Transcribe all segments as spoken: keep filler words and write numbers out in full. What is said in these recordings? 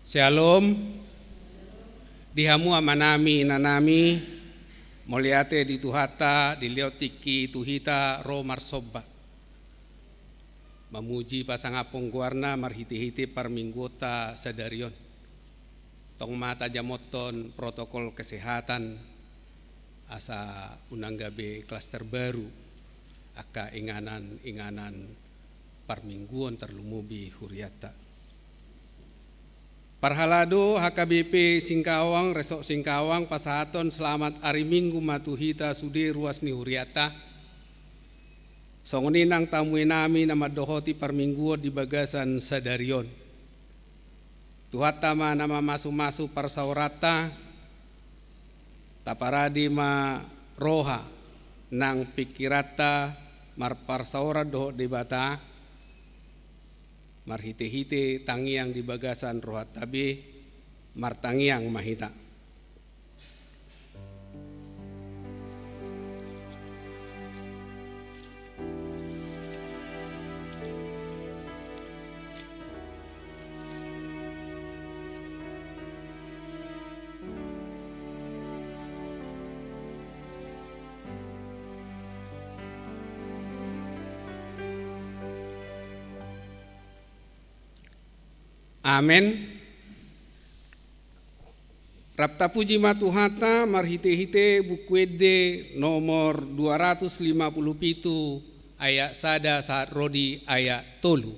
Syalom. Di hamu amanami, inanami, mauliate di Tuhanta, dilehon tingki tu hita ro marsomba, mamuji pasangaphon goarna marhitehite parmingguonta sadari on. Tong ma tajamothon protokol kesehatan, asa unang gabe klaster baru angka inganan-inganan parmingguon, tarlumobi hurianta. Parhalado H K B P Singkawang, Resort Singkawang, pasahathon selamat ari Minggu ma tu hita sude ruas ni hurianta. Songon i nang tamuenami na mandohoti parmingguon di bagasan sadari on. Tuhanta ma na mamasumasu parsaoranta, taparade ma roha nang pingkiranta marparsaoran dohot Debata, marhitehite tangiang di bagasan rohanta be, martangiang ma hita. Amen. Rap tapuji ma Tuhanta marhitehite Buku Ende nomor dua ratus lima puluh pitu, ayat sada sahat ro di ayat tolu.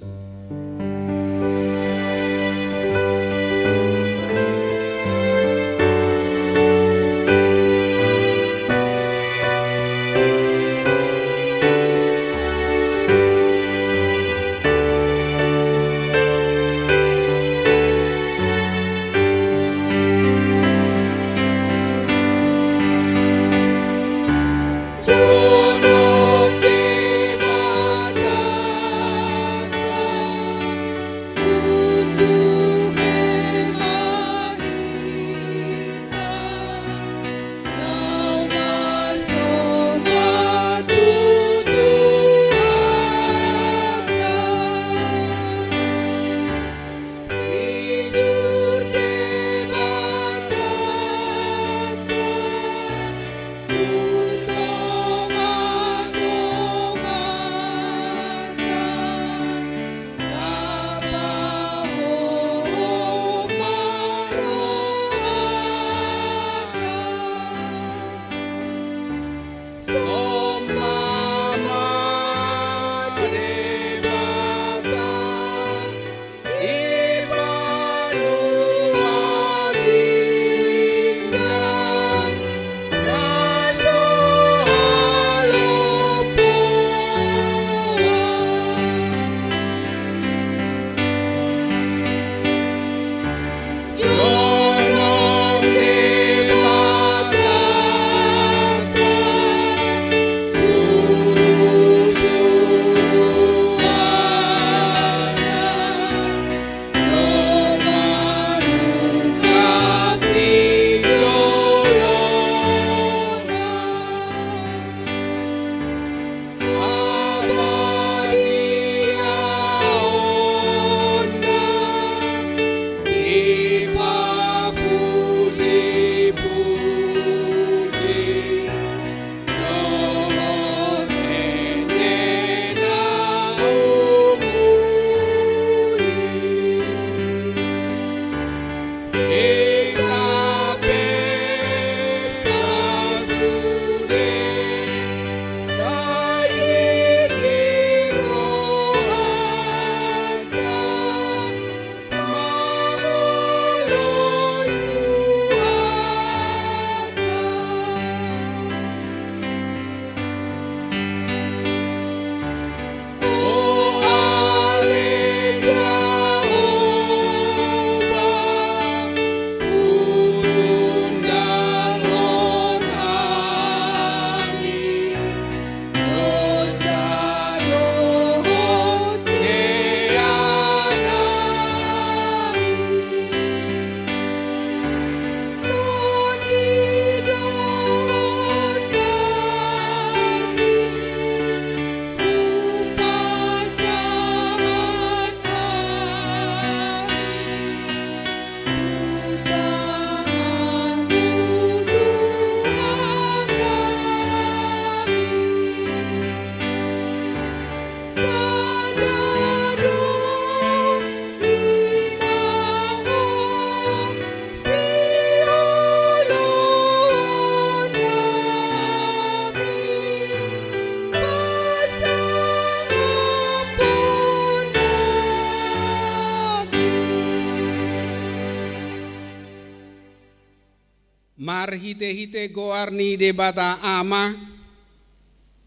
Marhite-hite goar ni Debata Ama,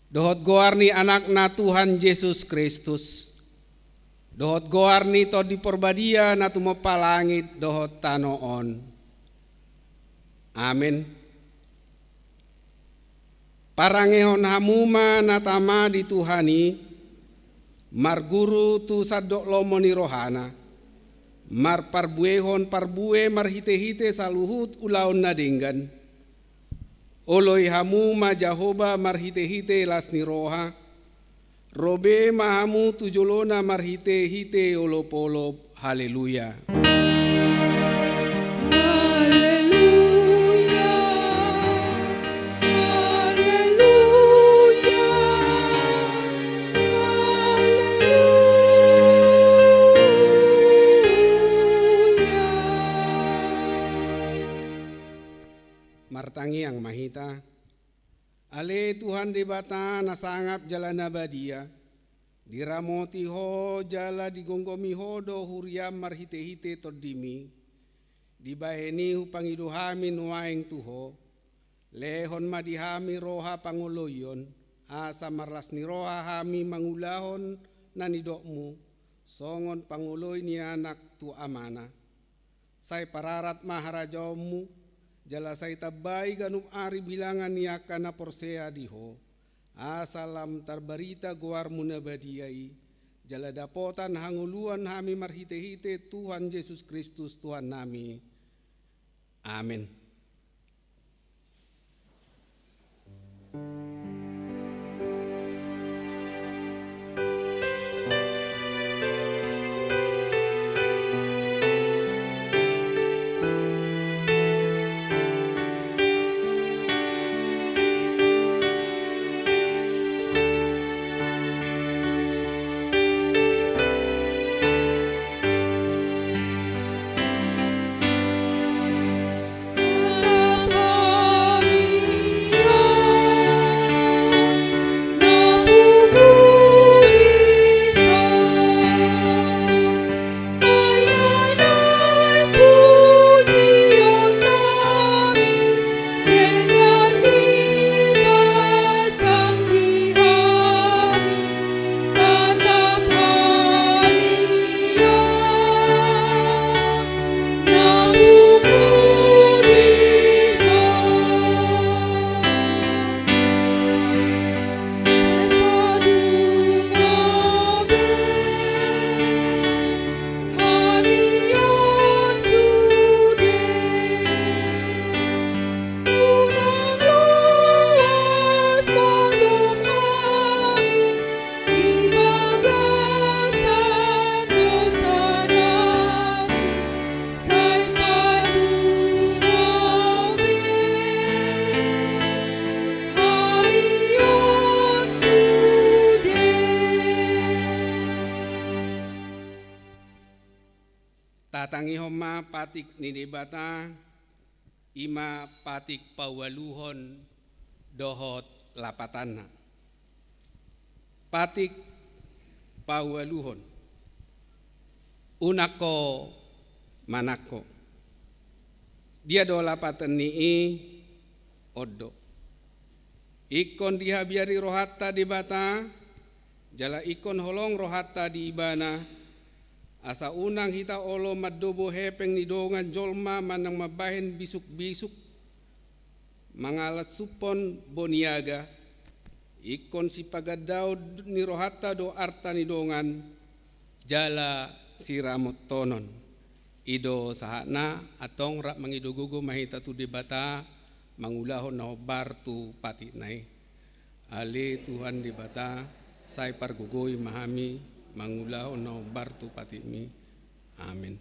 dohot goar ni Anakna Tuhan Jesus Kristus, dohot goar ni Tondi Porbadia na tumompa langit dohot tano on. Amen. Parangehon hamu ma na tama di Tuhan i, marguru tu sandok lomo ni rohana, marparbuehon parbue marhite-hite saluhut ulaon na denggan. Oloi hamu ma Jahowa marhite-hite las ni roha, ro be ma hamu tu jolona marhite-hite olop-olop. Haleluya. Haleluya. Haleluya. Haleluya. Martangiang ma hita. Ale Tuhan Debata na sangap jala na badia, diramoti Ho jala digomgomi Ho do huriaM marhite-hite TondiMi. Dibahen i hupangido hami nuaeng tu Ho, lehon ma di hami roha pangoloion, asa marlas ni roha hami mangulahon na nidokMu, songon pangoloi ni anak tu amana. Sai pararat ma harajaonMu, jala sai tambai ganup ari bilangan ni angka na porsea di Ho, asa lam tarbarita goarMu na badia i, jala dapotan hangoluan hami marhite-hite Tuhan Jesus Kristus Tuhannami. Amen. Tatangihon ma patik ni Debata, i ma patik paualuhon dohot lapatanna. Patik paualuhon. Unang ho manangko. Dia do lapatan ni i? On do. Ingkon dihabiari rohanta Debata, jala ingkon holong rohanta di Ibana, asa unang hita olo mandobo hepeng ni dongan jolma manang mambahen bisuk-bisuk, mangalansuphon boniaga, ingkon sipagandaon ni rohanta do arta ni dongan, jala siramotonon. I do sahatna, antong rap mangido gogo ma hita tu Debata, mangulahon na hombar tu patikna i. Ale Tuhan Debata, sai pargogoi ma hami, mangulahon na hombar tu patikMi. Amen.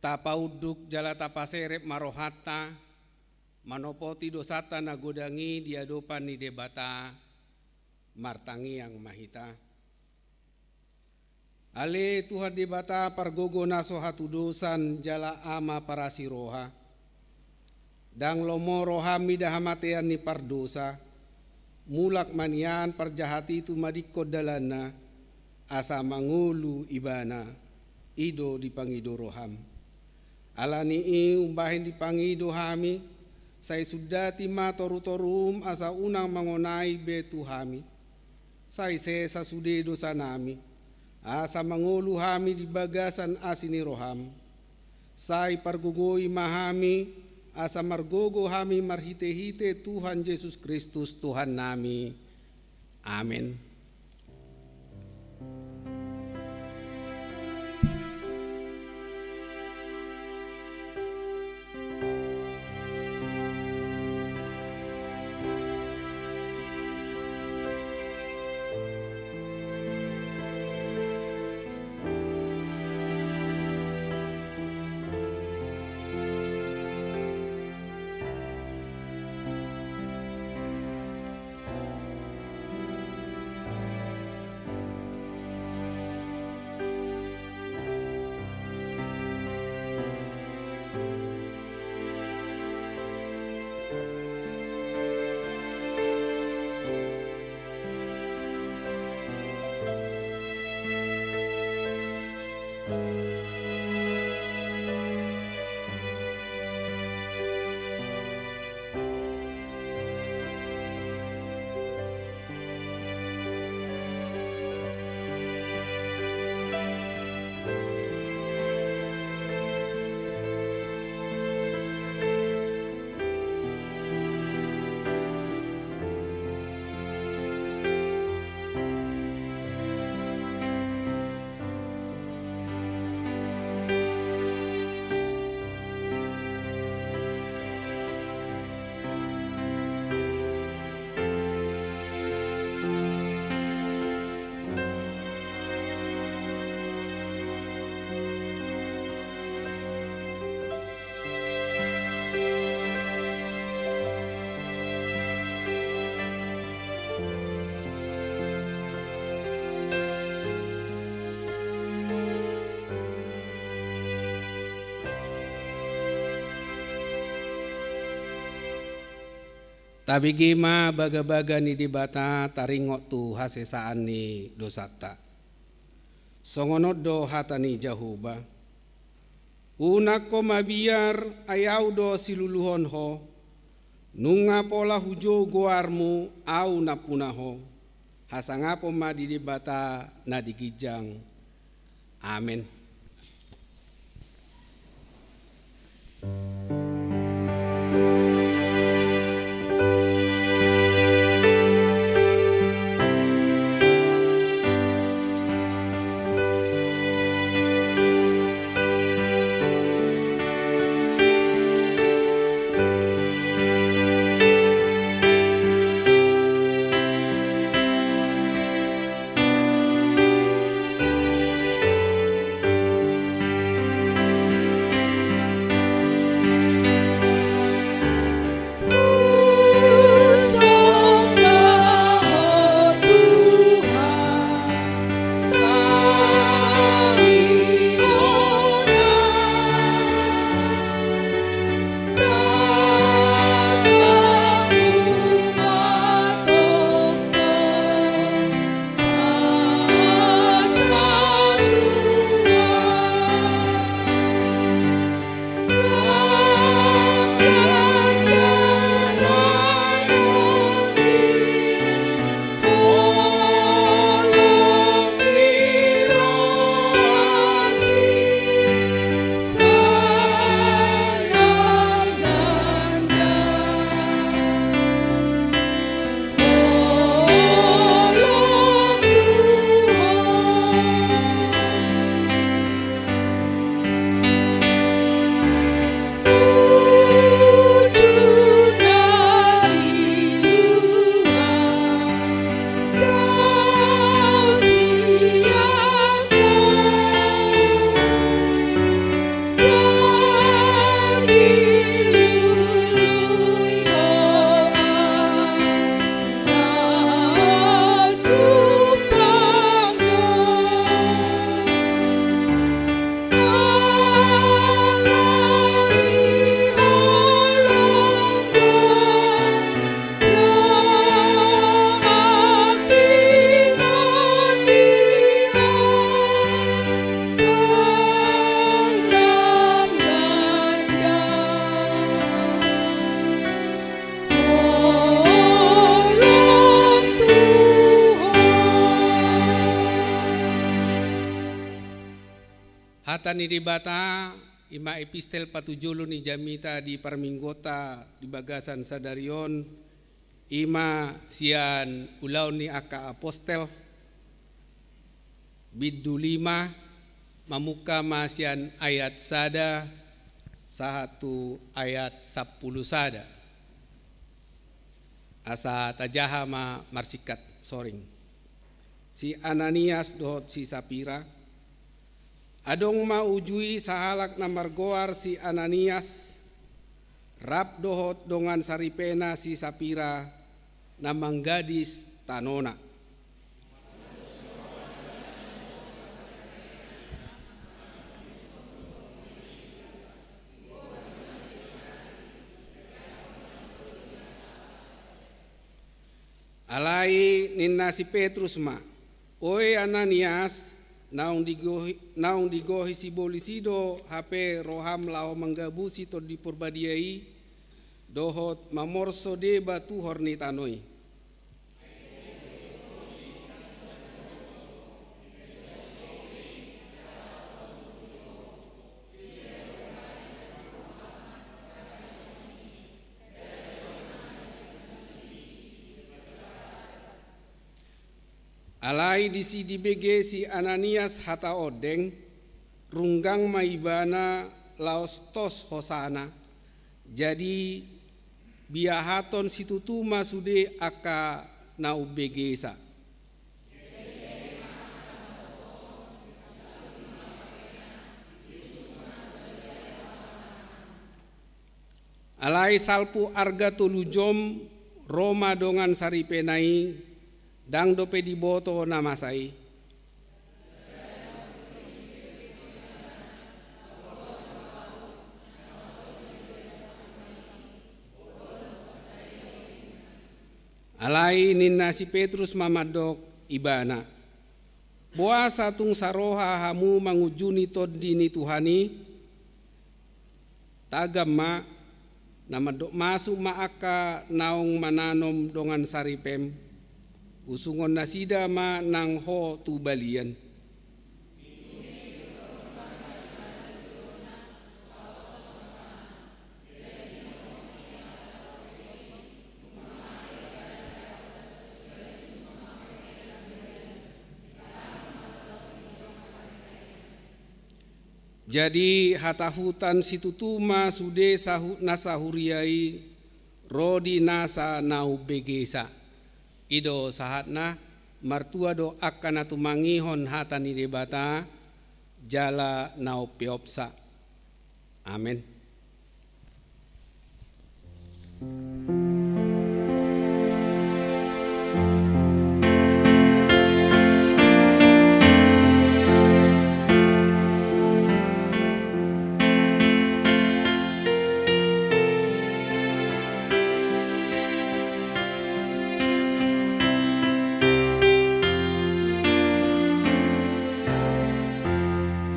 Tapaunduk jala tapaserep ma rohanta, manopoti dosanta na godang i di adopan ni Debata. Martangiang ma hita. Ale Tuhan Debata, pargogo na so hatudosan jala Ama parasi roha. Ndang lomo roham mida hamatean ni pardosa. Mulak ma nian parjahat i tumadingkon dalanna, asa mangolu ibana, i do dipangido roham. Ala ni i umbahen dipangido hami, sai sundati ma torutorum asa unang mangonai be tu hami. Sai sesa sude dosanami, asa mangolu hami di bagasan asi ni roham. Sai pargogoi ma hami, asa margogo hami marhitehite Tuhan Jesus Kristus Tuhannami. Amen. Tabege ma bagabaga ni Debata taringot tu hasesaan ni dosanta. Songon on do hata ni Jahowa: Unang ho mabiar, ai Ahu do siluluhon ho. Nunga pola hujou goarmu, Ahu nampuna ho. Hasangapon ma di Debata na di ginjang. Amen. Hata ni Debata, i ma epistel patujolo ni jamita di parmingguonta di bagasan sadari on, i ma sian Ulaon ni Angka Apostel, bindu lima, mamungka ma sian ayat sada sahat tu ayat sampulu sada. Asa tajaha ma marsingkat soring. Si Ananias dohot si Sapira. Adong ma uju i sahalak na margoar si Ananias, rap dohot dongan saripena si Sapira, na manggadis tanona. Alai ninna si Petrus ma: Oe Ananias, naung digohi, naung digohi sibolis i do hape roham laho manggabusi Tondi Porbadia i, dohot mamorso deba tuhor ni tano i. Alai disi dibege si Ananias hata ondeng, runggang ma ibana laos tos hosana. Jadi biahaton situtu ma sude angka na umbegesa. Alai salpu arga tolu jom ro ma dongan saripena i, ndang dope diboto na masa i. Alai ninna si Petrus ma mandok ibana: Boasa tung saroha hamu mangunjuni Tondi ni Tuhan i? Tagam ma, na mandok masuk ma angka naung mananom dongan saripem, usungon nasida ma nang ho tu balian. Jadi hatahutan situtu ma sude sahu-, na sahuria i ro di nasa na umbegesa. I do sahatna. Martua do angka na tumangihon hata ni Debata jala na umpeopsa. Amen.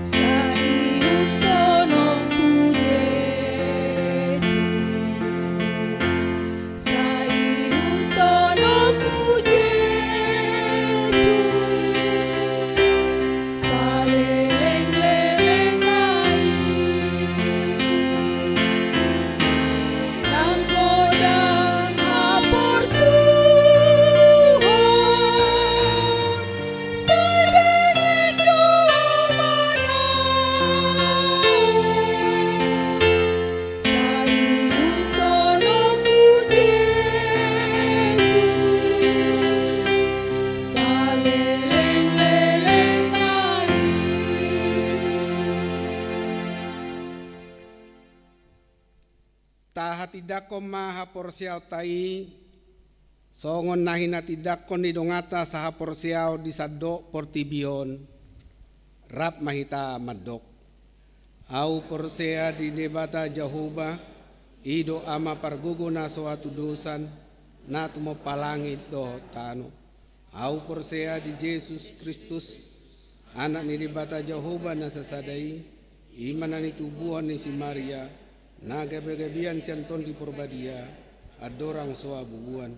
Sai ihuthononku Jesus, sai ihuthononku Jesus, saleleng-lelengna i. Nang godang haporsuhon, sai benget do manang. Sai ihuthononku Jesus, saleleng-lelengna i. Tahatindangkon ma haporseaonta i, songon na hinatindangkon ni donganta sahaporseaon di sandok portibi on. Rap ma hita mandok: Ahu porsea di Debata Jahowa, i do Ama pargogo na so hatudosan, na tumompa langit dohot tano. Ahu porsea di Jesus Kristus, Anak ni Debata Jahowa na sasada i, i ma na nitubuhon ni si Maria, na gabe-gabean sian Tondi Porbadia, andorang so habubuan.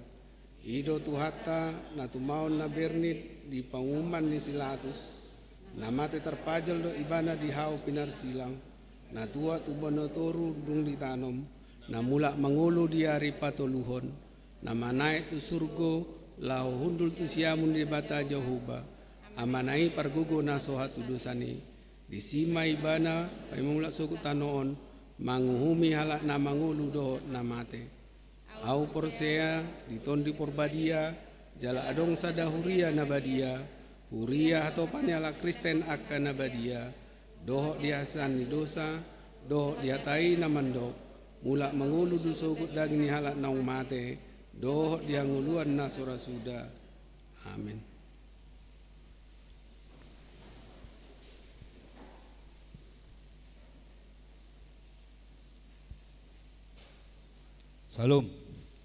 I do Tuhanta, na tumaon na bernit di panguhuman ni si Latus, Na mate tarpajal do ibana di hau pinarsilang, na tuat tu banua toru dung ditanom, na mulak mangolu di ari patoluhon, na manaek tu surgo, laho hundul tu siamun ni Debata Jahowa, Amana i pargogo na so hatudosan i. Disi ma ibana paima mulak sogot tano on, manguhumi halak na mangolu dohot na mate. Ahu porsea di Tondi Porbadia, jala adong sada huria na badia, huria hatopan ni halak Kristen angka na badia, dohot di hasesaan ni dosa, dohot di hata i na mandok, mulak mangolu do sogot daging ni halak naung mate, dohot di hangoluan na so ra suda. Amen. Syalom.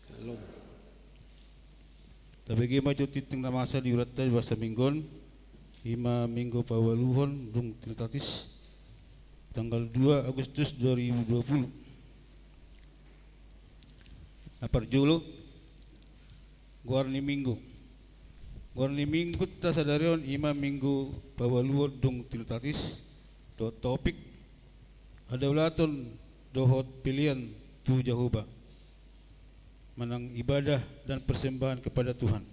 Syalom. Tabege ma jo tingting na masa di hurianta di bagasan minggu on, i ma minggu paualuhon dung Trinitatis, tanggal dua Agustus dua ribu dua puluh. Na parjolo, goar ni minggu. Goar ni minggunta sadari on i ma minggu paualuhon dung Trinitatis, dohot topik, hadaulaton dohot pelean tu Jahowa, manang ibadah dan persembahan kepada Tuhan.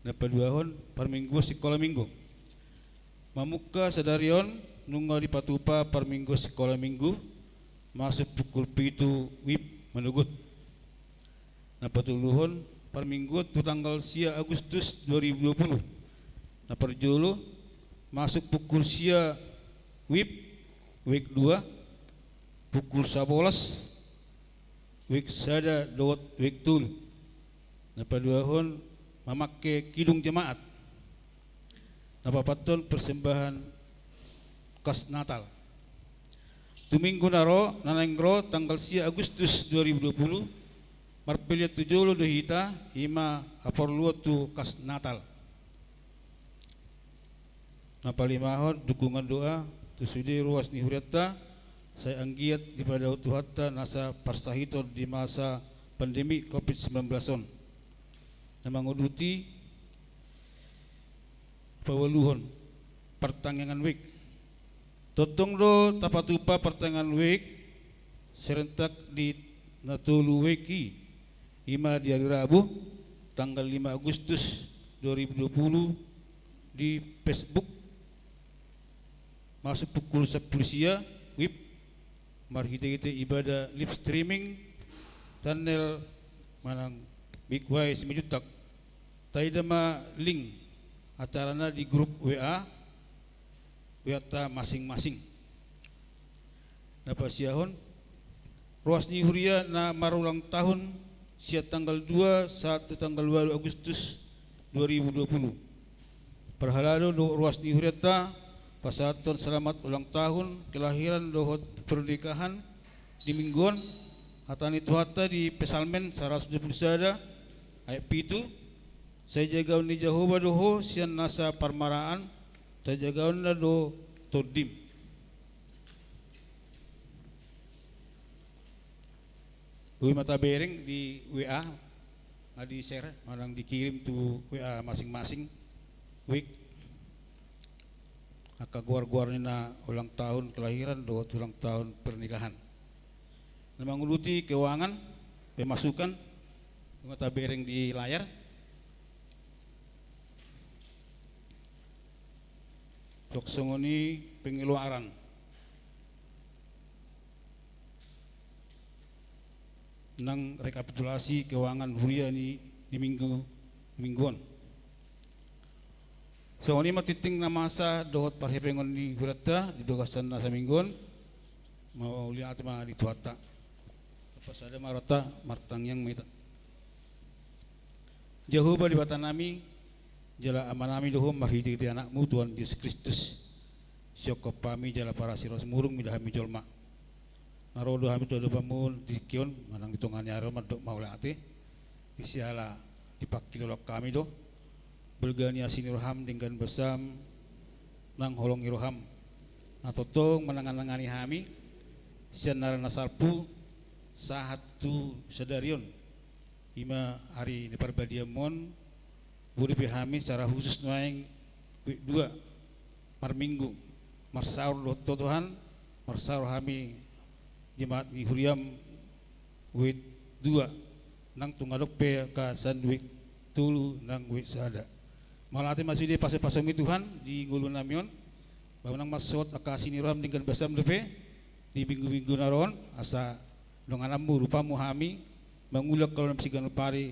Na paduahon, parmingguon sikola minggu. Mamungka sadari on, nunga dipatupa parmingguon sikola minggu, masuk pukul pitu wib manogot. Na patoluhon, parmingguon tu tanggal sia Agustus dua ribu dua puluh. Na parjolo, masuk pukul sia wib, wig dua, pukul sabolas, wig sada dohot wig tolu. Na paduahon, mamake kidung jemaat. Na paopathon, persembahan kas Natal. Tu minggu na ro, na naeng ro, tanggal sia Agustus dua ribu dua puluh, marpelean tu jolo do hita, i ma haporluon tu kas Natal. Na palimahon, dukungan doa tu sude ruas ni hurianta, sai anggiat dipadao Tuhanta nasa parsahiton di masa pandemi covid sembilan belas on. Na manguduti, paualuhon, partangiangan wijk. Tongtong do tapatupa partangiangan wijk serentak di na tolu wijk i, i ma di ari Rabu, tanggal lima Agustus dua ribu dua puluh, di Facebook, masuk pukul sampulu sia wib, marhitehite ibadah live streaming, tunnel manang Big Y Simanjuntak. Taida ma link acarana di grup W A, W A-ta masing-masing. Na pasiahon, ruas ni huria na marulang tahun sian tanggal dua sahat tu tanggal ualu Agustus dua ribu dua puluh. Parhalado dohot ruas ni hurianta, pasahathon selamat ulang tahun kelahiran dohot pernikahan di minggu on. Hata ni Tuhanta di Psalmen saratus dua puluh sada ayat pitu, sai jagaon ni Jahowa do ho sian nasa parmaraan, sai jagaonna do tondim. Boi ma tabereng di W A, nga di-share, manang dikirim tu W A masing-masing, wijk, angka goar-goar ni na ulang tahun kelahiran dohot ulang tahun pernikahan. Na manguduti keuangan, pemasukan, boi ma tabereng di layar. Songon i pengeluaran. Nang rekapitulasi keuangan huria ni, di minggu, di minggu on. Songon i ma tingting na masa dohot parhepengon ni hurianta di bagasan na saminggu on. Mauliate ma di Tuhanta. Tapasada ma rohanta, martangiang ma hita. Jahowa Debatanami, jala Amanami do ho marhitehite Anakmu Tuhan Jesus Kristus. Siongkop hami jala parasi ro sumurung mida hami jolma. Na ro do hami tu adopanMu di tingki on, manang di tonga ni ari on mandok mauliate. Di siala dipangkilalaon hami do balga ni asi ni rohaM denggan basaM nang holong ni rohaM, na tongtong mananganangani hami sian ari na salpu sahat tu sadari on. I ma ari ni parbadiaMu on, boi pe hami secara khusus nuaeng wijk dua, marminggu, marsaor dohot Ho Tuhan, marsaor hami jemaat ni huriaM, week dua, nang tung adong pe angka sian week tolu nang week sada. Mauliate ma sude pasu-pasuMi Tuhan di ngolunami on, ba unang mansai hot angka asi ni rohaM denggan basaM dope di minggu-minggu na ro on, asa dongananMu, rupaMu hami mangula angka ulaonNami siganup ari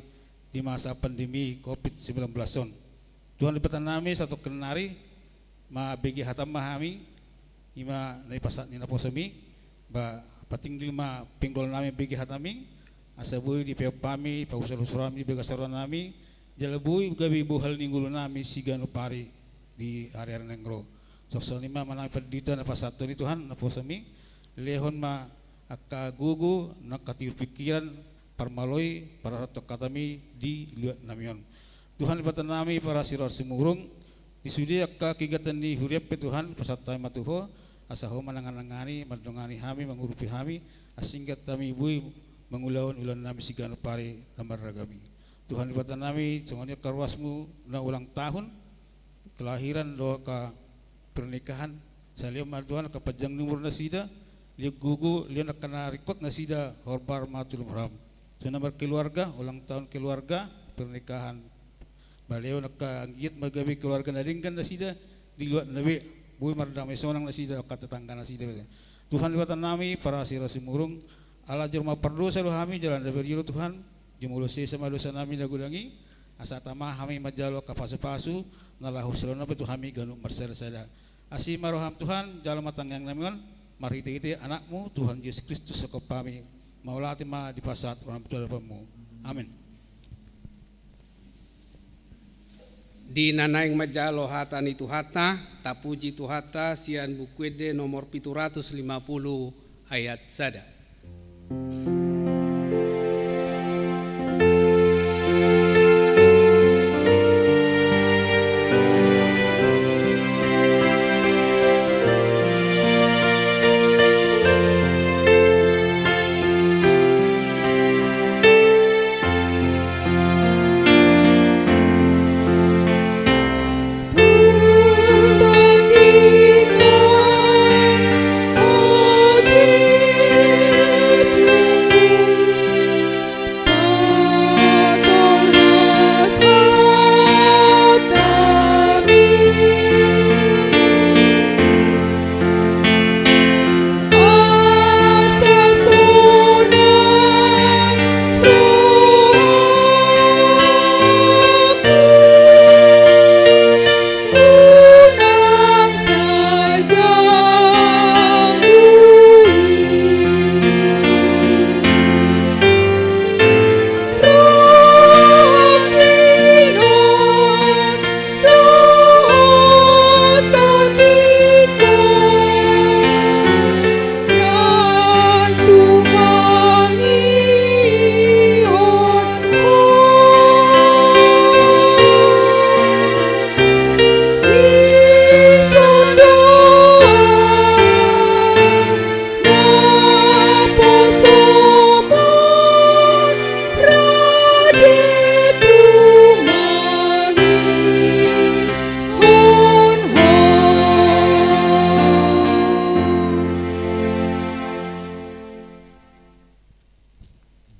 di masa pandemi covid sembilan belas on. Tuhan Debatanami, satongkin nari mambege hataM ma hami, i ma na ipasahat ni naposoMi, ba patinggil ma pinggolnami mambege hataMi, asa boi dipeop hami, pausur-usur hami di bagasan rohanami, jala boi gabe bohal ni ngolunami siganup ari di ari-ari naeng ro. Songon i ma, Amanami, pandita na pasahathon i Tuhan naposoMi, lehon ma angka gogo, nang angka tiur pingkiran, parmaloi, pararathon hataMi di luatnami on. Tuhan Debatanami, parasi roha sumurung, di sude angka kegiatan ni huriaM pe Tuhan, pasahat hami ma tu Ho, asa Ho ma na manangani, mandongani hami, mangurupi hami, asa singkat hami boi mangulahon ulaonnami siganup ari na marragam i. Tuhan Debatanami, songon i angka ruasMu na ulang tahun, kelahiran dohot angka pernikahan, sai lehon ma Tuhan angka panjang ni umur nasida, lehon gogo, lehon angka na ringkot nasida, hombar ma tu lomo ni rohaM. Songon na markeluarga, ulang tahun keluarga, pernikahan, ba lehon angka anggiat ma gabe keluarga na denggan nasida di luatna be, boi mardamai sonang nasida, angka tetangga nasida. Tuhan Debatanami, parasi roha sumurung, ala jolma pardosa do hami, jala ndang badia do Tuhan, jumolo sesa ma dosanami na godang i, asa tama hami manjalo angka pasu-pasu na laho silehononMu tu hami ganup marsada-sada. Asi ma rohaM Tuhan, jalo ma tangiangnami on, marhite-hite AnakMu, Tuhan Jesus Kristus, singkop hami, mauliate ma dipasahat rohaM tu adopanMu. Amin. Di na naeng manjalo hata ni Tuhanta, tapuji Tuhanta sian Buku Ende nomor pitu ratus lima puluh ayat sada.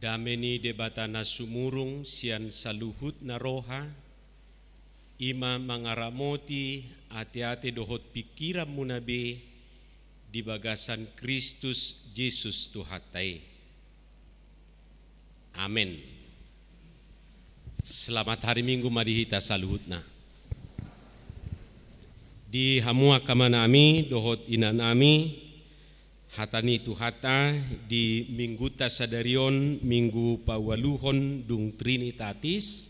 Dame ni Debata na sumurung sian saluhutna roha, i ma mangaramoti ateate dohot pingkiranmuna be di bagasan Kristus Jesus Tuhanta i. Amen. Selamat hari Minggu ma di hita saluhutna. Di hamu angka amanami dohot inanami, hata ni Tuhanta di Minggunta sadari on, Minggu paualuhon dung Trinitatis,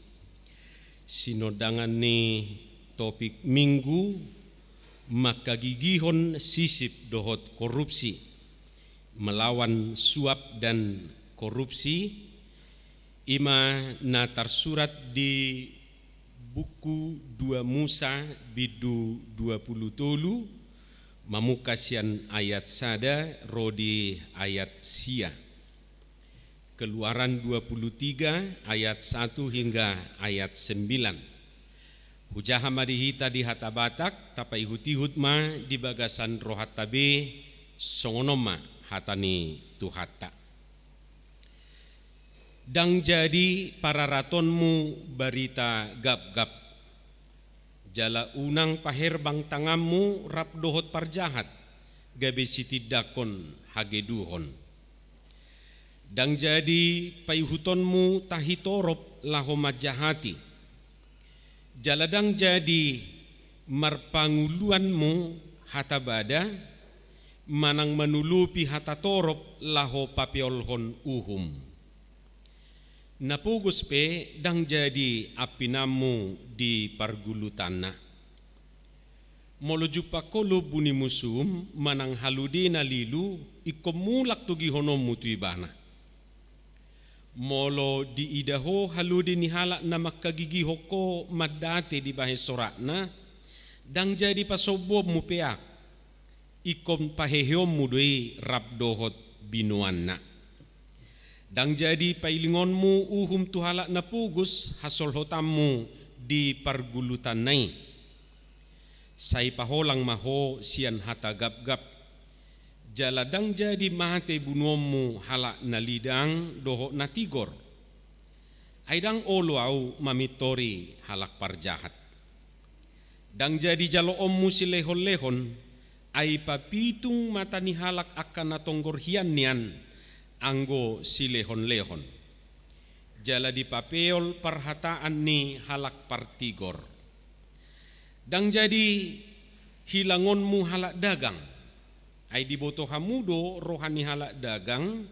sinondangan ni topik Minggu, mangkagigihon sisip dohot korupsi, melawan suap dan korupsi, i ma na tarsurat di buku dua Musa bindu dua pulu tolu, mamungka sian ayat sada ro di ayat sia. Keluaran dua pulu tiga ayat satu hingga ayat sembilan. Hujaha ma di hita di hata Batak, tapaihut-ihut ma di bagasan rohanta be, songon on ma hata ni Tuhanta. Ndang jadi pararatonmu barita gapgap, jala unang paherbang tanganmu rap dohot parjahat, gabe sitindangkon hageduhon. Ndang jadi paihutonmu tahi torop laho manjahati, jala ndang jadi marpanguluanmu hata bada, manang manulopi hata torop laho papeolhon uhum. Na pogos pe ndang jadi ampinanmu di pargulutanna. Molo jumpang ho lombu ni musum manang halode na lilu, ingkon mulak togihononmu tu ibana. Molo diida ho halode ni halak na mangkagigihon ho mandate dibahen sorakna, ndang jadi pasombuonmu peak, ingkon paheheonmu do i rap dohot binoanna. Ndang jadi pailingonmu uhum tu halak na pogos hasolhotanmu di pargulutanna i. Sai paholang ma ho sian hata gapgap, jala ndang jadi mate bunuonmu halak na lidang dohot na tigor. Ai ndang olo ahu mamintori halak parjahat. Ndang jadi jaloonmu silehonlehon, ai papitung mata ni halak angka na tonggor hian nian anggo silehonlehon. Jala dipapeol parhataan ni halak partigor. Ndang jadi hilangonmu halak dagang, ai diboto hamu do roha ni halak dagang,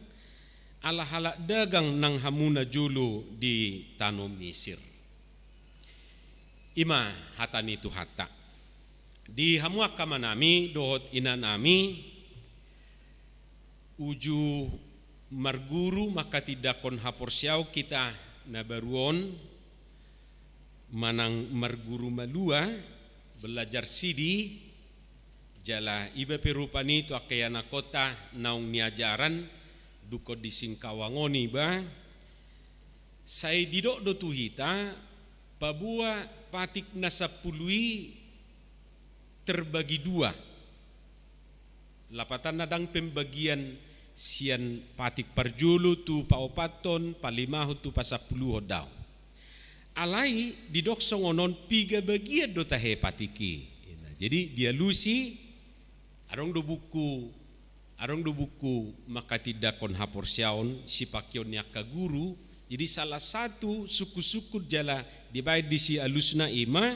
ala halak dagang nang hamu na jolo di tano Misir. I ma hata ni Tuhanta. Di hamu angka amanami dohot inanami, uju marguru mangkatindangkon haporseaon hita na baru on, manang marguru malua, belajar sidi, jala iba pe rupani tu angka ianakhonta naung niajaran, dungkon di Singkawang on iba, sai didok do tu hita, paboa patik na sampulu i terbagi dua. Lapatanna ndang pembagian sian patik parjolo tu paopathon, palimahon tu pasampuluhon, daong. Alai didok songon on, piga bagian do tahe patik i. Jadi dialusi, adong do buku, adong do buku mangkatindangkon haporseaon, sipangkeon ni angka guru. Jadi salah satu sungkunsungkun jala dibaen disi alusna i ma,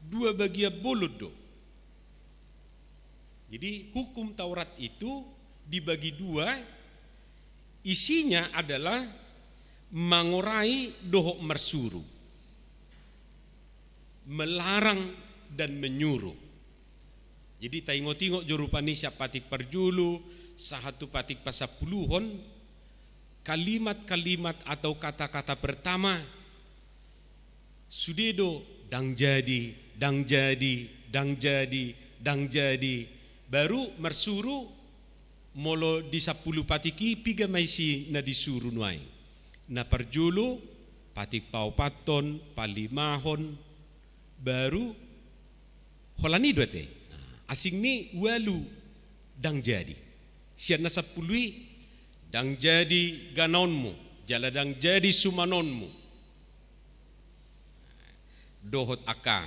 dua bagian bolon do. Jadi hukum Taurat itu dibagi dua, isinya adalah mangorai dohot marsuru, melarang dan menyuruh. Jadi taingotingot jo rupani sian patik parjolo sahat tu patik pasampuluhon, kalimat-kalimat atau kata-kata pertama, sude do, ndang jadi, ndang jadi, ndang jadi, ndang jadi. Baru marsuru, molo di sampulu patik i piga ma isi na disuru nuaeng. Na parjolo, patik paopathon, palimahon, baru holan i do ate. Asing ni ualu ndang jadi. Sian na sampulu i, ndang jadi ganaonmu, jala ndang jadi sumanonmu. Dohot angka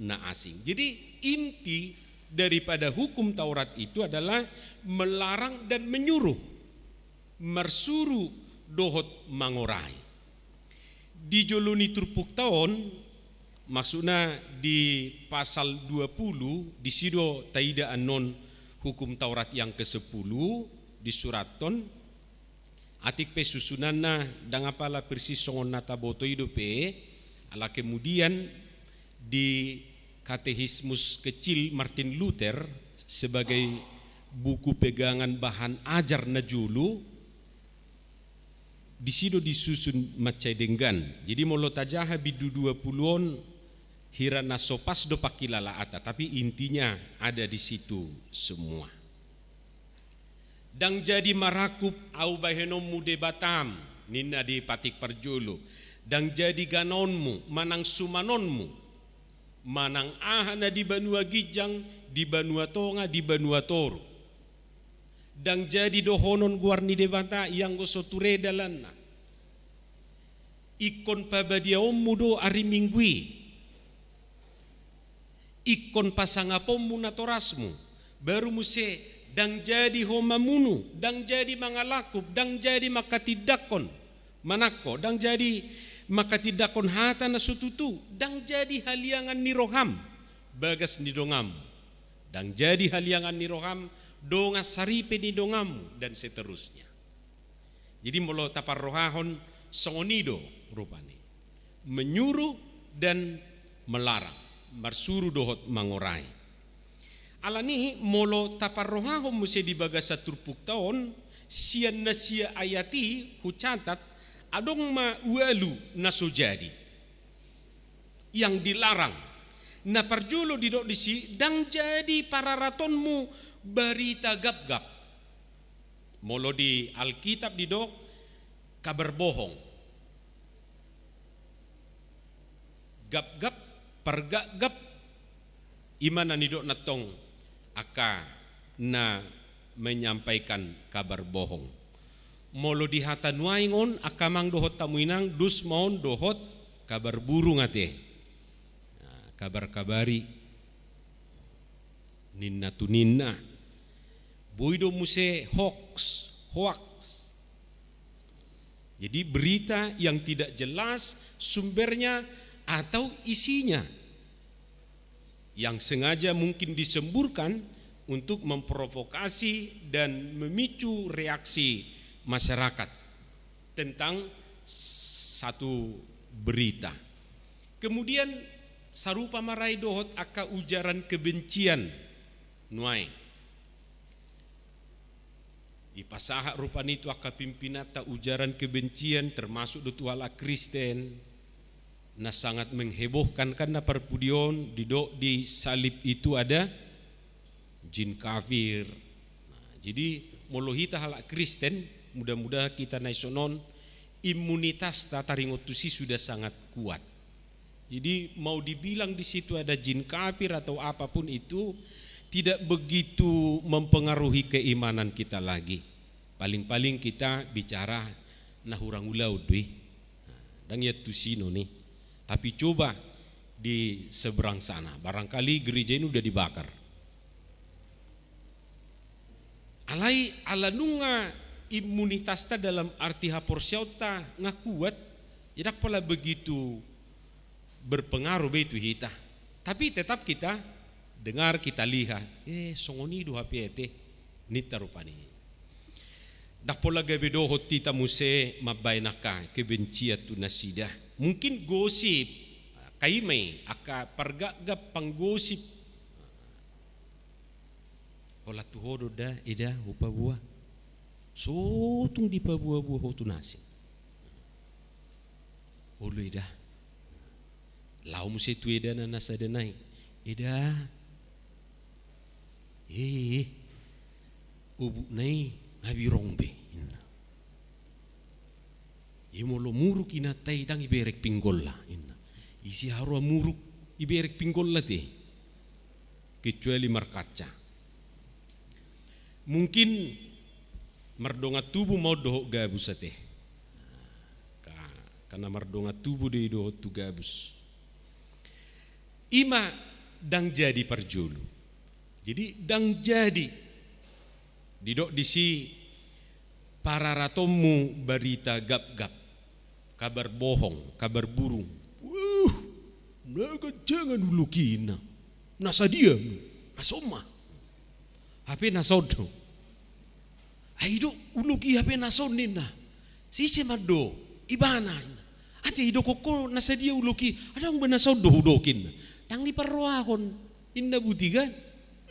na asing. Jadi inti daripada hukum Taurat itu adalah melarang dan menyuruh, marsuru dohot mangorai. Di jolo ni turpukta on, maksudna di pasal dua pulu, disi do taida annon hukum Taurat yang kesepuluh disurathon. Atik pe susunanna ndang apala persis songon na taboto i dope, ala kemudian di Katekismus Kecil Martin Luther sebagai buku pegangan bahan ajar na jolo, disi do disusun mansai denggan. Jadi molo tajaha bindu dua pulu on, hira na so pas do pangkilalaanta, tapi intinya ada di situ semua. Ndang jadi marangkup ahu bahenonmu Debatam, ninna di patik parjolo. Ndang jadi ganaonmu manang sumanonmu. Manang aha na di banua ginjang, di banua tonga, di banua toru. Ndang jadi dohonon goar ni Debata ianggo so ture dalanna. Ingkon pabadiaonmu do ari Minggu i. Ingkon pasangaponmu natorasmu. Baru muse ndang jadi ho mamunu, ndang jadi mangalangkup, ndang jadi mangkatindangkon manangko, ndang jadi mangkatindangkon hata na so tutu, ndang jadi haliangan ni roham bagas ni donganmu, ndang jadi haliangan ni roham dongan saripe ni donganmu, dan seterusnya. Jadi molo taparrohahon, songon i do rupani. Menyuruh dan melarang, marsuru dohot mangorai. Alani molo taparrohahon muse di bagasan turpukta on, sian na sia ayat i hucatat, adong ma ualu na so jadi. Yang dilarang. Na parjolo didok disi, ndang jadi pararatonmu barita gapgap. Molo di Alkitab didok kabar bohong. Gapgap, pargapgap, i ma na nidok nantong angka na menyampaikan kabar bohong. Molo di hata nuaeng on, angka amang dohot hamu inang, dos ma on dohot kabar burung ate. Nah, kabar-kabari. Ninna tu ninna. Boi do muse hoax, hoax. Jadi berita yang tidak jelas sumbernya atau isinya, yang sengaja mungkin disemburkan untuk memprovokasi dan memicu reaksi masyarakat tentang satu berita. Kemudian sarupa ma ra i dohot angka ujaran kebencian nuaeng. Dipasahat rupani tu angka pimpinanta ujaran kebencian, termasuk do tu halak Kristen, na sangat menghebohkan kan na parpudi on, didok di salib itu ada jin kafir. Nah, jadi molo hita halak Kristen, mudah-mudahan hita na dison on, imunitasta taringot tusi sudah sangat kuat. Jadi mau dibilang di situ ada jin kafir atau apapun itu, tidak begitu mempengaruhi keimanan kita lagi. Paling-paling kita bicara na hurang ulaon do i. Nah, ndang i antusinon i. Tapi coba di seberang sana, barangkali gereja ini udah dibakar. Alai ala nunga imunitasta dalam arti haporseaonta nga kuat, jadi ndang pola begitu berpengaruh be tu hita. Tapi tetap kita dengar, kita lihat, eh, songon i do hape ate, ninta rupani. Ndang pola gabe dohot hita muse mambaen angka kebencian tu nasida. Mungkin gosip, angka i ma i, angka pargapgap, panggosip. Holan tu ho do da, eda, hupaboa. So tung dipaboa-boa ho tu nasida. Olo eda. Laho muse tu edana na sada nai. Eda. Eh, obukna i nga birong be, ninna. I molo muruk inanta i ndang iberek pinggolna, ninna. Ise haroa muruk iberek pinggolna ate. Kecuali markaca. Mungkin mardongan tubu ma on dohot gabus ate. Ka-, karena mardongan tubu do i dohot tu gabus. I ma ndang jadi parjolo. Jadi ndang jadi. Didok disi pararatonmu barita gapgap, kabar bohong, kabar burung. Uh, na ganjangan ulok i, ninna. Na sadia, na son ma. Hape na son do. Ai do ulok i hape na son, ninna. Ise mandok? Ibana, ninna. Ate idokkon ho na sadia ulok i, adong be na son do hudok, ninna. Ndang diparrohahon, ninna, buti kan?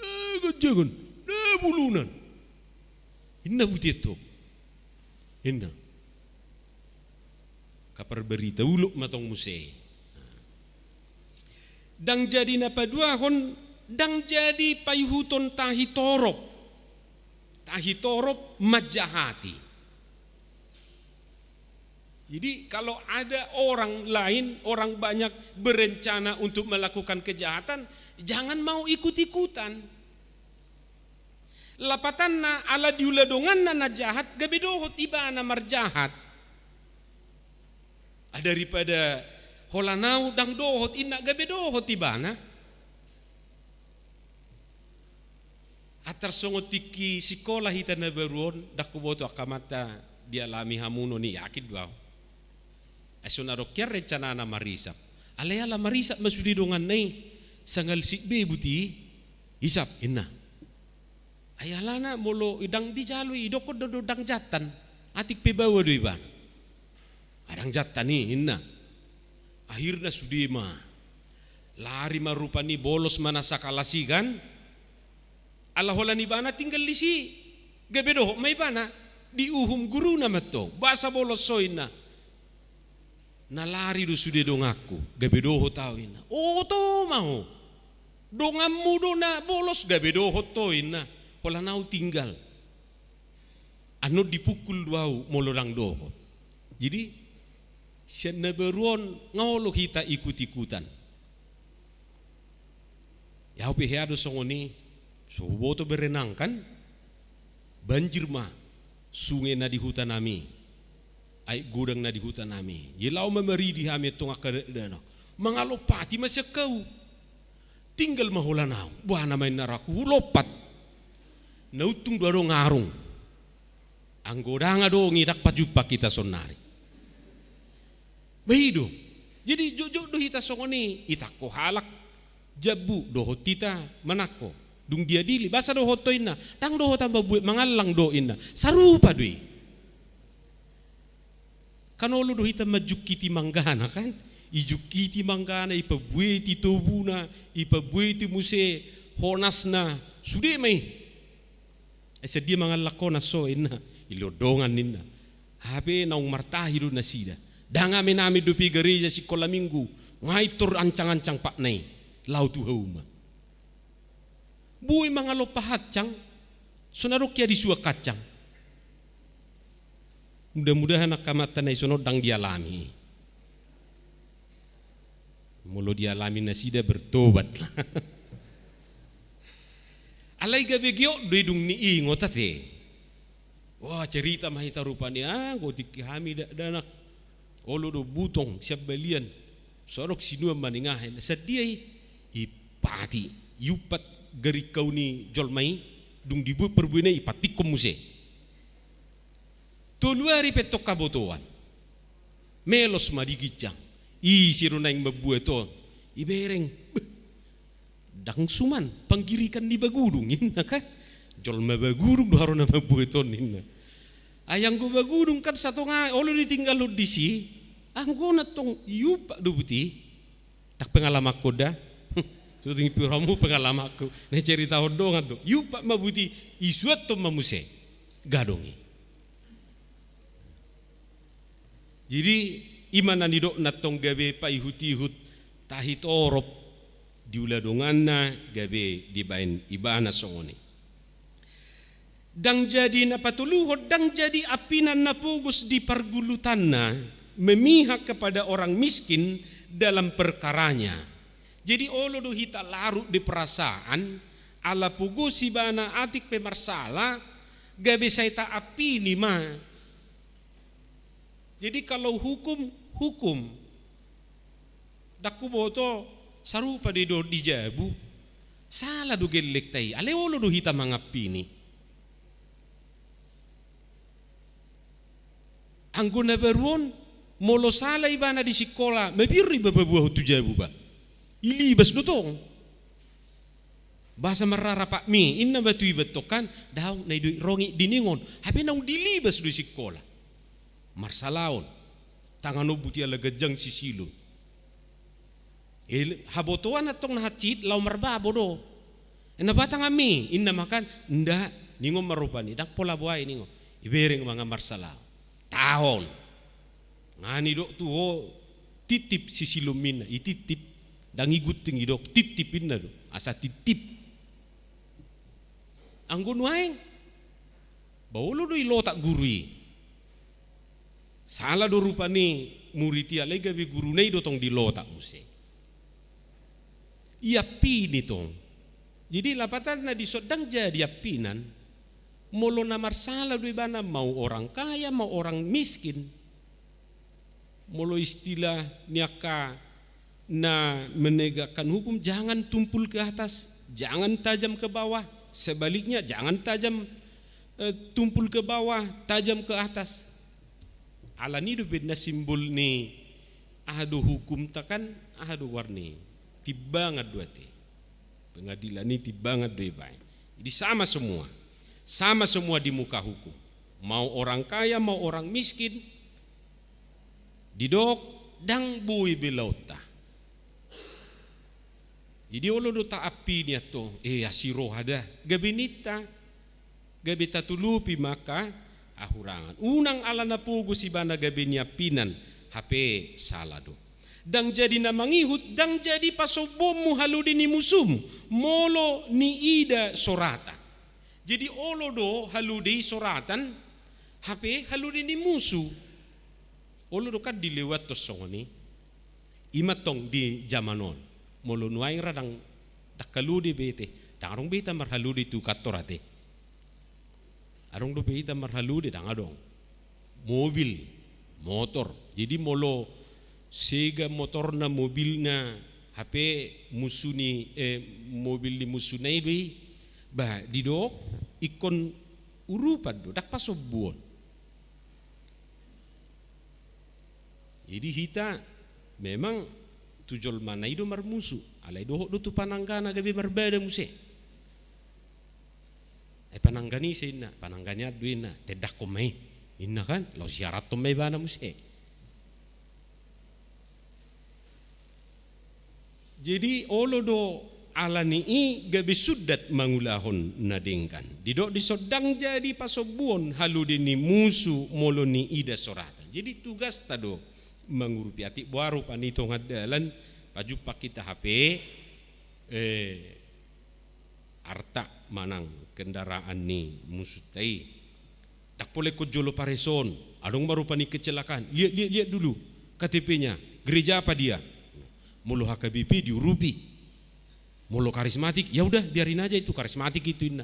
Eh, ganjangan, na bulunan. Ninna, buti antong, ninna. Kabar barita ulok ma tong muse. Ndang jadi na paduahon, ndang jadi paihuton tahi torop. Tahi torop manjahati. Jadi, kalau ada orang lain, orang banyak berencana untuk melakukan kejahatan, jangan mau ikut-ikutan. Lapatanna, ala diula donganna na jahat, gabe dohot ibana marjahat. Ah, daripada holan au ndang dohot, inna, gabe dohot ibana. Antar songon tingki sikola hita na baru on, ndang huboto angka amanta dialami hamu on i, yakin do au. Ai so na adong hian rencanana marisap. Alai ala marisap ma sude donganna i, sanggal sian be buti i, isap, inna. Ai alana molo ndang dijalo i, idokkon do, do ndang jantan. Atik pe baoa do ibana. Ah, ndang jantan i, inna. Akhirna sude ma. Lari ma rupani, bolos ma na sakalas i kan. Ala holan ibana tinggal disi. Gabe dohot ma ibana. Diuhum guruna ma antong. Boasa bolos ho, inna. Na lari do sude donganku. Gabe dohot au, inna. Oto ma ho. Donganmu do na bolos, gabe dohot ho, inna. Holan au tinggal. Annon dipukul do au molo ndang dohot. Jadi, sian na baru on nga olo hita ikut-ikutan. Ia au pe hea do songon i, so huboto berenang kan, banjir ma sunge na di hutanami, aek godang na di hutanami. Jadi laho ma maridi hami antong angka dakdanak. Mangalompati ma sian hau. Tinggal ma holan au. Boha nama inna rohangku, hulompat. Na untung do adong arung. Anggo ndang adong i, ndang pajumpang hita saonari. Ba i do. Jadi jotjot do hita songon i, itangko halak jambu, dohot hita manangko. Dung diadili, boasa dohot ho, inna. Ndang dohot au mambuat, mangallang do, inna. Sarupa do i. Kan olo do hita manjungkiti manggana kan? Ijungkiti manggana, ipabueti tobuna, ipabueti muse honasna, sude ma i. Eh, sadia mangallang honas ho, inna. Ilehon dongan, ninna. Hape naung martahi do nasida. Ndang amen-amen dope gareja sikola minggu, nga intor ancang-ancang patna i, laho tu hauma. Boi mangalompa hancang, so na adong hea disuan hancang. Mudah-mudahan angka amanta na dison on ndang dialami. Molo dialami nasida, bertobat. Alai gabe giot do i dung niingot ate. Wah, cerita ma hita rupani, ah, anggo tingki hami dakdanak. Olo do butong sian balian. So adong sinuan maningahe, na sadia i. Ipati, iumpat garingkau ni jolma i, dung dibuat parbuena i, ipantikhon muse. Tolu ari pe antong habotoan. Melos ma di ginjang. Ise do naeng mambuat on? Ibereng. Beh, ndang suman panggirikan ni bagudung, inna kan. Jolma bagudung do haru na mambuat on, inna. Ai anggo bagudung kan satonga olo ditinggalhon disi. Anggo na tong iumpat do buti. Ndang pengalamanku da. Suting piramu pengalamanku. Na iceritahon dongan do. Iumpat ma buti, isuanhon ma muse. Gadong i. Jadi, i ma na nidokna antong gabe paihut-ihut tahi torop diula donganna gabe dibaen ibana songon i. Ndang jadi na patoluhon, ndang jadi ampina na pogos di pargulutanna, memihak kepada orang miskin dalam perkaranya. Jadi olo do hita larut di perasaan, ala pogos ibana atik pe marsala, gabe sai taampini ma. Jadi kalau hukum, hukum. Ndang huboto sarupa do i dohot di jabu. Sala do gellengta i, alai olo do hita mangampini. Anggo na baru on, molo sala ibana di sikola, mabiar do iba paboahon tu jabu ba. Ilibas do tong. Boasa marrara patmi, inna ma tu iba antong kan, daong na i do i rongit diningon, hape naung dilibas do i sikola. Marsalaon, tangan on buti ala ganjang sisilon. Eh, habotoan antong na hansit, laho marbabo do. Na boha tanganmi, inna ma kan, nda, ningon ma rupani, ndang pola boha i ningon. Ibereng ma nga marsalaon. Taon. Nga nidok tu ho, titip sisilonmi, inna, ititip. Ndang igunting, idok titip, inna do. Asa titip. Anggo nuaeng, ba olo do i lotak guru i. Sala do rupani murid i, alai gabe guruna i do tong dilotak muse. Iampini tong. Jadi lapatanna dison ndang jadi ampinan, molo na marsala do ibana, mau orang kaya, mau orang miskin. Molo istilah ni angka na menegakkan hukum, jangan tumpul ke atas, jangan tajam ke bawah, sebaliknya, jangan tajam, eh, tumpul ke bawah, tajam ke atas. Alani do baen na simbol ni aha do hukumta kan, aha do warni, timbangan do ate. Pengadilan i timbangan do ibaen. Jadi sama semua. Sama semua di muka hukum. Mau orang kaya, mau orang miskin. Didok, ndang boi belaonta. Jadi olo do taampini antong, eh, asi roha da. Gabe ninta, gabe tatulupi ma angka hahurangan. Unang ala na pogos ibana gabe niampinan, hape sala do. Ndang jadi na mangihut, ndang jadi pasombuonmu halode ni musum, molo niida soratan. Jadi olo do halode i soratan, hape halode ni musu. Olo do kan dilewathon songon i. I ma antong di jaman on. Molo nuaeng ra ndang, ndang halode be ate. Ndang adong be hita marhalode tu kantor ate. Adong dope hita marhalode, ndang adong. Mobil, motor. Jadi molo sega motorna, mobilna, hape musu ni, eh, mobil ni musuna i do i, bah, didok ingkon urupan do, ndang pasombuon. Jadi hita memang tu jolmana i do marmusu, alai dohot do tu pananggana gabe marbada muse. Eh, pananggana i ise inna, pananggana i do inna, tendangkon ma i. Inna kan, laos siarathon ma ibana muse. Jadi olo do alani i gabe sundat mangulahon na denggan. Didok dison ndang jadi pasombuon halode ni musu molo niida soratan. Jadi tugasta do mangurupi. Atik boha rupani tonga dalan, pajumpang hita hape, eh, arta manang kendaraan ni musunta i. Ndang pola ingkon jolo pareson, adong ma rupani kecelakaan. Lihat, lihat, lihat dulu K T P-nya, gereja apa dia? Molo H K B P diurupi. Molo karismatik, ya udah, biarin aja itu, karismatik itu, inna.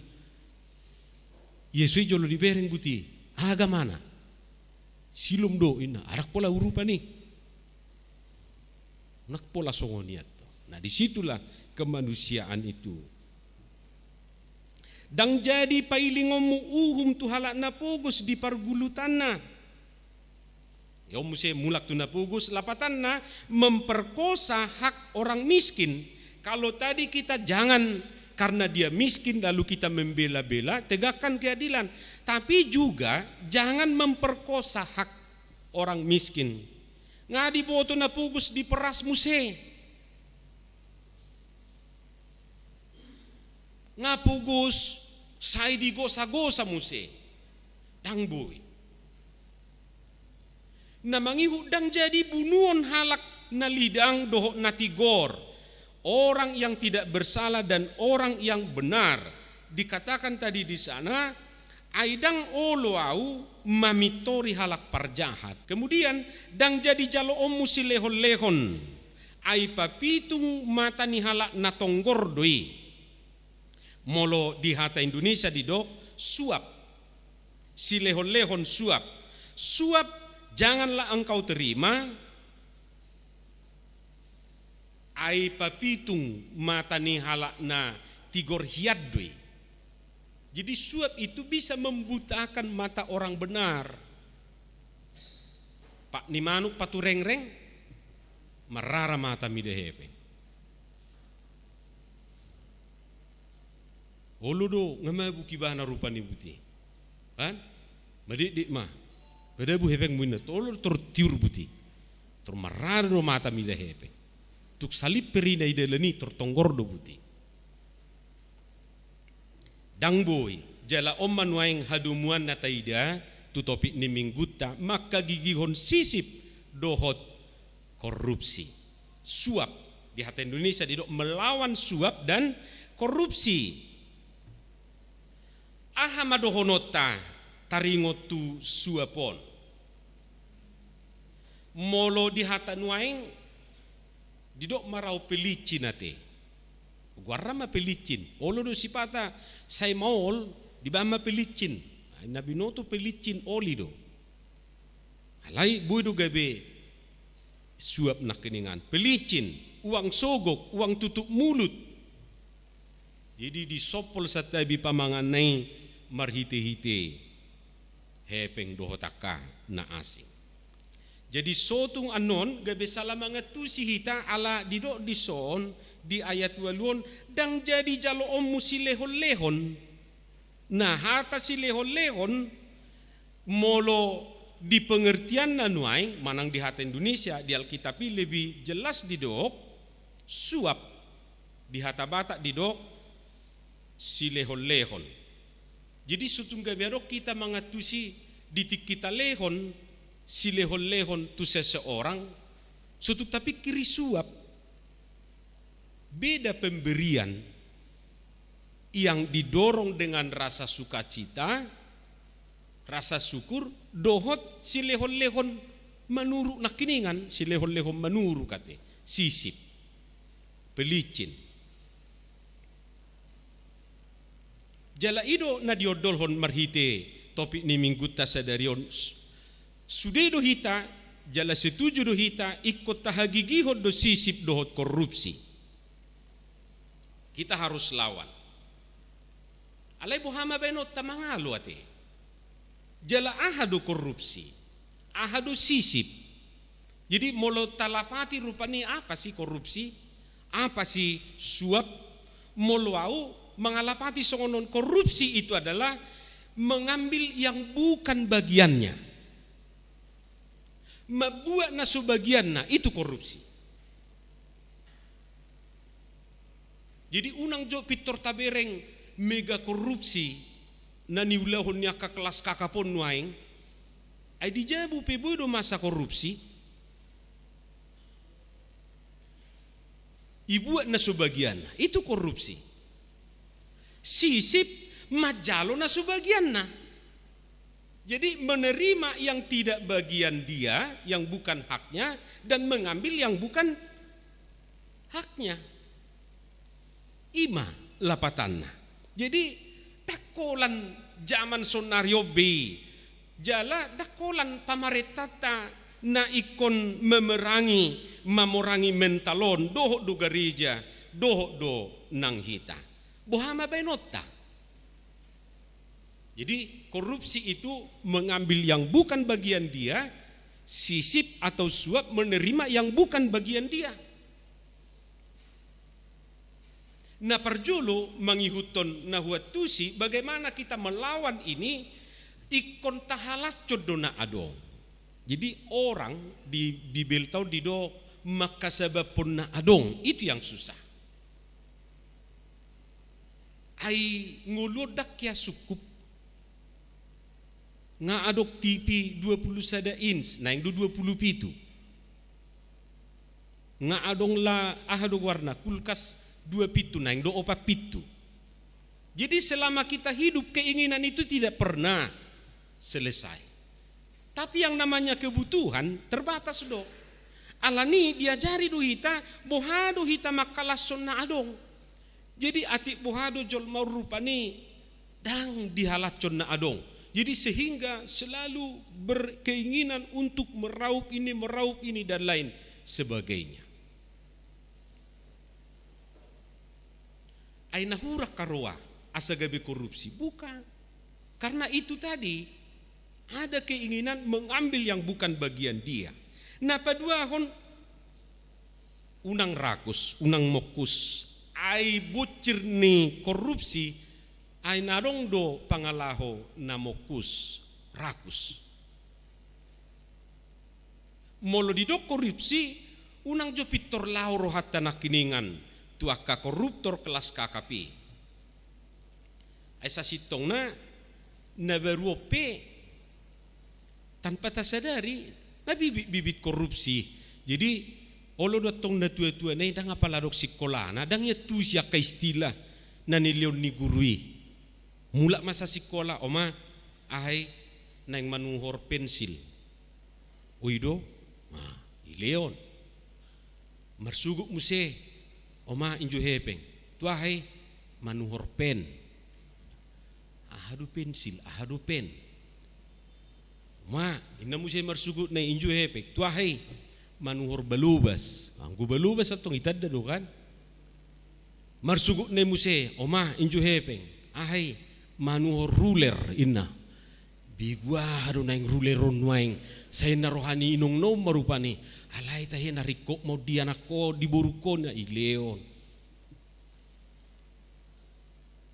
Ia so i jolo dibereng buti, agamana? Silom do, inna. Ndang pola urupan i. Ndang pola songon i antong. Nah, disitulah kemanusiaan itu. Ndang jadi pailingonmu uhum tu halak na pogos di pargulutanna. Ia on muse mulak tu na pogos, lapatanna memperkosa hak orang miskin. Kalau tadi kita jangan karena dia miskin lalu kita membela-bela, tegakkan keadilan. Tapi juga jangan memperkosa hak orang miskin. Nga diboto na pogos diperas muse. Nga pogos sai digosa-gosa muse. Ndang boi. Na mangihut ndang jadi bunuon halak na lidang dohot na tigor. Orang yang tidak bersalah dan orang yang benar. Dikatakan tadi di sana, ai ndang olo ahu mamintori halak parjahat. Kemudian, ndang jadi jaloonmu silehon-lehon. Ai papitung mata ni halak na tonggor do i. Molo di hata Indonesia didok suap. Silehon-lehon suap. Suap janganlah engkau terima, ai papitung mata ni halak na tigor hian do i. Jadi suap itu bisa membutakan mata orang benar. Pak ni manuk paturengreng, marrara mata mida hepeng. Olo do, nga mabuk ibana rupani buti. Kan? Madikdik ma. Padabu hepengmu inna, olo do tor tiur buti. Tor marrara do mata mida hepeng. Tung salip perina i dalan i tor tonggor do buti. Ndang boi, jala on ma nuaeng hadomuan na taida, tu topik ni minggunta, mangkagigihon sisip dohot korupsi. Suap, di hata Indonesia didok melawan suap dan korupsi. Aha ma dohononta taringot tu suap on? Molo di hata nuaeng, didok ma raut pelincin ate. Goarna ma pelincin. Olo do sipata sai maol, dibaen ma pelincin. Ai na binoto pelincin oli do. Alai boi do gabe suap nangkiningan. Pelincin, uang sogok, uang tutup mulut. Jadi disompol santabi pamanganna i marhite-hite hepeng dohot angka na asing. Jadi sotung annon gabe sala mangantusi hita ala didok dison di ayat ualu on, ndang jadi jaloonmu silehon-lehon. Nah, hata silehon-lehon, molo di pengertianna nuaeng, manang di hata Indonesia, di Alkitab i lebih jelas didok, suap, di hata Batak didok, silehon-lehon. Jadi sotung gabe adong hita mangantusi di tingki talehon, silehon-lehon tu seseorang, sotung tapingkiri suap. Beda pemberian yang didorong dengan rasa sukacita, rasa syukur, dohot silehon-lehon manuruk nangkiningan, silehon-lehon manuruk ate, sisip, pelicin. Jala i do na diondolhon marhite topik ni minggunta sadari on. Sude do hita, jala setuju do hita, ingkon tahagigihon do sisip dohot korupsi. Kita harus lawan. Alai boha ma baenonta, mangalo ate. Jala aha do korupsi? Aha do sisip? Jadi molo talapati rupani apa sih korupsi? Apa sih suap? Molo au mangalapati songon on, korupsi itu adalah mengambil yang bukan bagiannya. Mambuat na so bagianna, itu korupsi. Jadi unang jo pintor tabereng mega korupsi na niulahon ni angka kelas kakap on nuaeng. Ai di jabu pe boi do masa korupsi. Ibuat na so bagianna, itu korupsi. Sisip manjalo na so bagianna. Jadi menerima yang tidak bagian dia, yang bukan haknya, dan mengambil yang bukan haknya. I ma lapatanna. Jadi ndang holan jaman sonari on be, jala ndang holan pamarentanta na ingkon memerangi, mamorangi mental on, dohot do gareja, dohot do nang hita. Boha ma baenonta? Jadi korupsi itu mengambil yang bukan bagian dia, sisip atau suap menerima yang bukan bagian dia. Na parjolo, mangihuthon na huantusi, bagaimana kita melawan ini? Ingkon tahalashon do na adong. Jadi orang di Bibelta on didok mangkasababhon na adong, itu yang susah. Ai ngolu on ndang hea sungkup. Nga adong T V dua puluh sada inch, naeng do dua puluh pitu. Nga adong la, aha do goarna, kulkas dua pitu, naeng do opat pitu. Jadi selama kita hidup, keinginan itu tidak pernah selesai. Tapi yang namanya kebutuhan terbatas do. Alani diajari do hita, boha do hita mangkalashon na adong. Jadi atik boha do jolma on rupani ndang dihalashon na adong. Jadi sehingga selalu berkeinginan untuk meraup ini, meraup ini, dan lain sebagainya. Ai na hurang haroa asa gabe korupsi? Bukan. Karena itu tadi, ada keinginan mengambil yang bukan bagian dia. Na paduahon, unang rakus, unang mongkus. Ai bunsir ni korupsi, ai na adong do pangalaho na mongkus, rakus. Molo didok korupsi, unang jo pintor laho rohanta nangkiningan tu angka koruptor kelas kakap i. Ai sasintongna, na baru on pe tanpa tasadari mabibit-bibit korupsi. Jadi olo do antong na tua-tua na i, ndang apala adong singkolana, ndang iantusi angka istilah na nilehon ni guru i. Mulak ma sasingkola, "Oma, aha i?" "Naeng manuhor pensil." "O i do, Nah, dilehon. Marsogot muse, "Oma, injo hepeng." "Tu aha i?" "Manuhor pen." "Aha do pensil, aha do pen?" "Oma," ninna muse marsogotna i, "injo hepeng." "Tu aha i?" "Manuhor balobas." Anggo balobas antong ditanda do kan. Marsogotna i muse, "Oma, injo hepeng." "Aha i?" "Manuhor ruler," ninna. "Begu aha do naeng ruler on nuaeng? Sai na roha ni inongna on ma rupani." "Alai tahe na ringkot ma on di anakko, di borungko," ninna, dilehon.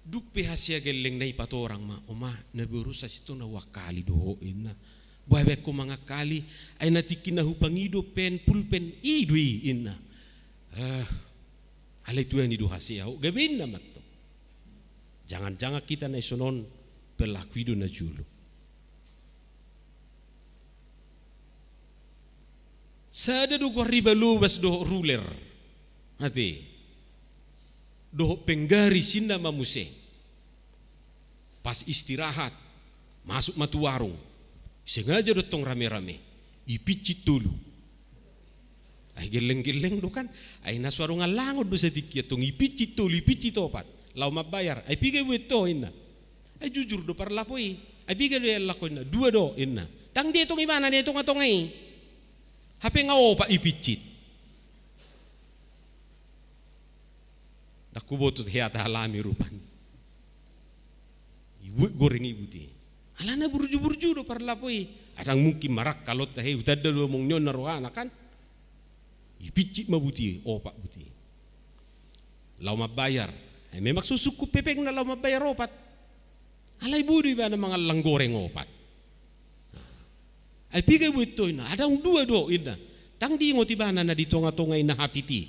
Dung pe hasea gellengna i patorang ma, "Oma, na boru, sasintongna huangkali do ho," ninna. "Boha baen ho mangangkali? Ai na tingki na hupangido pen, pulpen i do i," ninna. Eh, alai tuani do hasea ho, gabe ninna ma antong. Jangan-jangan hita na dison on pelaku i do na jolo. Sada do goar ni balobas dohot ruler. Ate. Dohot penggaris, ninna ma muse. Pas istirahat, masuk ma tu warung. Sengaja do antong rame-rame. Dipincit tolu. Ai gelleng-gelleng do kan. Ai na so adong allangon do satingki antong, dipincit tolu, dipincit opat. Laho mambayar. "Ai piga ibuat ho?" ninna. "Ai jujur do parlapo i. Ai piga do iallang ho?" ninna. "Dua do," ninna. "Ndang dietong ibana di tonga-tonga i. Hape nga opat dipincit." Ndang huboto hea ta alami rupani. Dibuat goreng i buti. Alana burju-burju do parlapo i. Ndang mungkin marangkal on tahe, hutanda do among ni on na rohana kan. Dipincit ma buti, opat buti. Laho mambayar. Ai memang so sungkup hepengna laho mambayar opat. Alai boi do ibana mangallang goreng opat. Ai piga ibuat ho ninna, adong dua do ninna. Ndang diingot ibana na di tonga-tonga i na hapit i.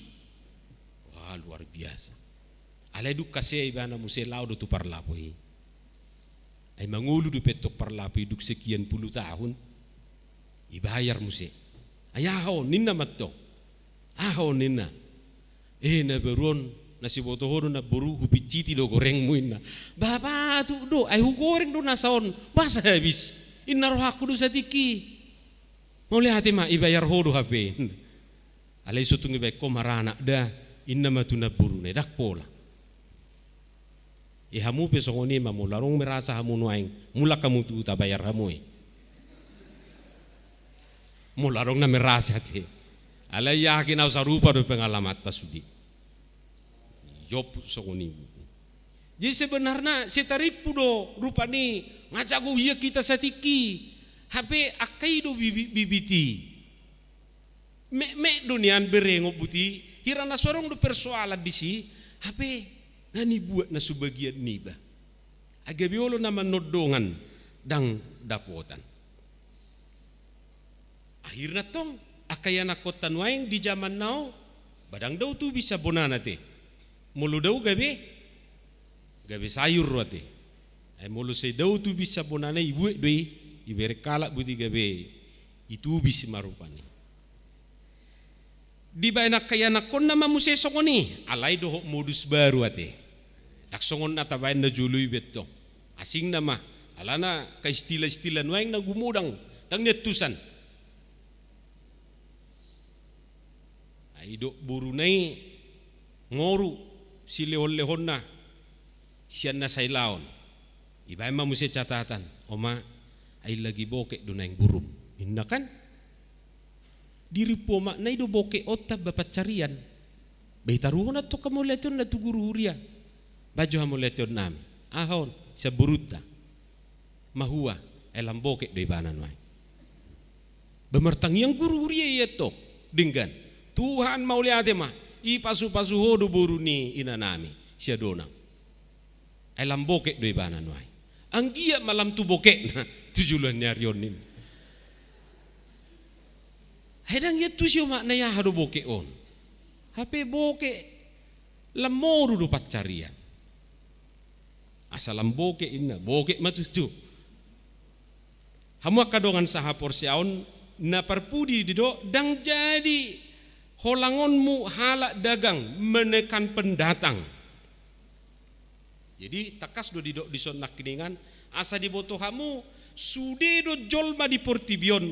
Wah, luar biasa. Alai dung hasea ibana muse laho do tu parlapo i. Ai mangolu dope antong parlapo i dung sekian puluh tahun. Dibayar muse. Ai aha on ninna mantong. Aha on ninna. Eh, na boru on, na siboto ho do na boru, hupinciti do gorengmu ninna. Bah, patut do, ai hugoreng do nasa on, boasa habis. Ninna rohangku do satingki. Mauliate ma, dibayar ho do hape. Alai so tung dibaen ho maranak da, ninna ma tu na boru na i, ndang pola. Eh, hamu pe songon i ma, molo adong merasa hamu nuaeng, mulak hamu tu huta bayar hamu i. Molo adong na merasa te. Alai yakin au sarupa do pengalamanta sude. Jomput songon i. Jadi sebenarna sai tarimpu do rupani, nga jago ia hita satingki. Hape angka i do bibit-bibit i. Metmet do nian berengon buti, hira na so adong do persoalan disi, hape nga nibuat na subagian niba. Ai gabe olo na manondongan ndang dapotan. Akhirna tong, angka ianakkonta nuaeng di jaman now, ba ndang dao tubis sian bonana te. Molo dao gabe, gabe sayur do ate. Ai molo sai dao tubis sian bonana, ibuat do i, ibereng halak buti gabe itubis ma rupani. Dibaen angka ianakkonna ma muse songon i, alai dohot modus baru ate. Ndang songon na tabaen na jolo i be tong. Asing nama, alana angka istilah-istilah nuaeng na gumodang, ndang niantusan. Ai didok boruna i ngoru silehon-lehonna sian na sailaon. Dibaen ma muse catatan, "Oma, ai lagi bokek do naeng borum," ninna kan. Dirimpu omakna i do bokek on tamba pansarian. Ba itaruhon antong hamauliateonna tu guru huria. Baen jo hamauliateonnami. Aha on, sian borunta. Mahua, ai lam bokek do ibana nuaeng. Ba martangiang guru huria i antong. Denggan. Tuhan, mauliate ma. Ipasu-pasu ho do boru ni inanami. Siadonang. Ai lam bokek do ibana nuaeng. Anggiat ma lam tu bokekna tu joloan ni ari on ninna. Ai ndang iantusi omakna i aha do bokek on. Hape bokek lam moru do pansarian. Asa lam bokek ninna, bokek ma tutu. Hamu angka dongan sahaporseaon, na parpudi didok, ndang jadi holangonmu halak dagang menekan pendatang. Jadi tangkas do didok dison nangkiningan, asa diboto hamu, sude do jolma di portibi on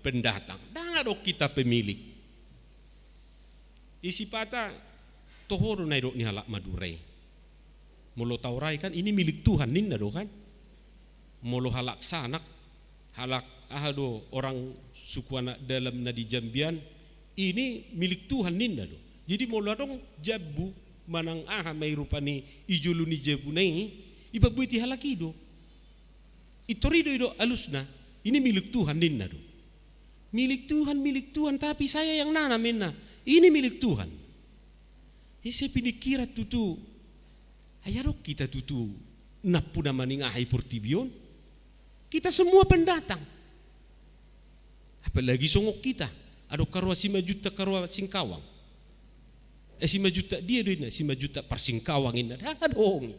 pendatang, ndang adong hita pemilik. Isi pata, toho do na didok ni halak Madura i. Molo taorai kan, ini milik Tuhan ninna do kan. Molo halak Sanak, halak aha do, orang suku anak dalam na di Jambian, ini milik Tuhan ninna do. Jadi molo adong jambu manang aha ma i rupa ni i jolo ni jambuna i, ipabuat i halak i do. Pintor i do didok alusna, ini milik Tuhan ninna do. Milik Tuhan, milik Tuhan, tapi saya yang nanam ninna. Ini milik Tuhan. Ise pinikiran tutu. Ai adong hita tutu nampuna maningaha i portibi on. Kita semua pendatang. Apalagi songon hita. Adong karoa Simanjuntak, karoa Singkawang. Eh, Simanjuntak dia do ninna, Simanjuntak Parsingkawang ninna. Ndang adong.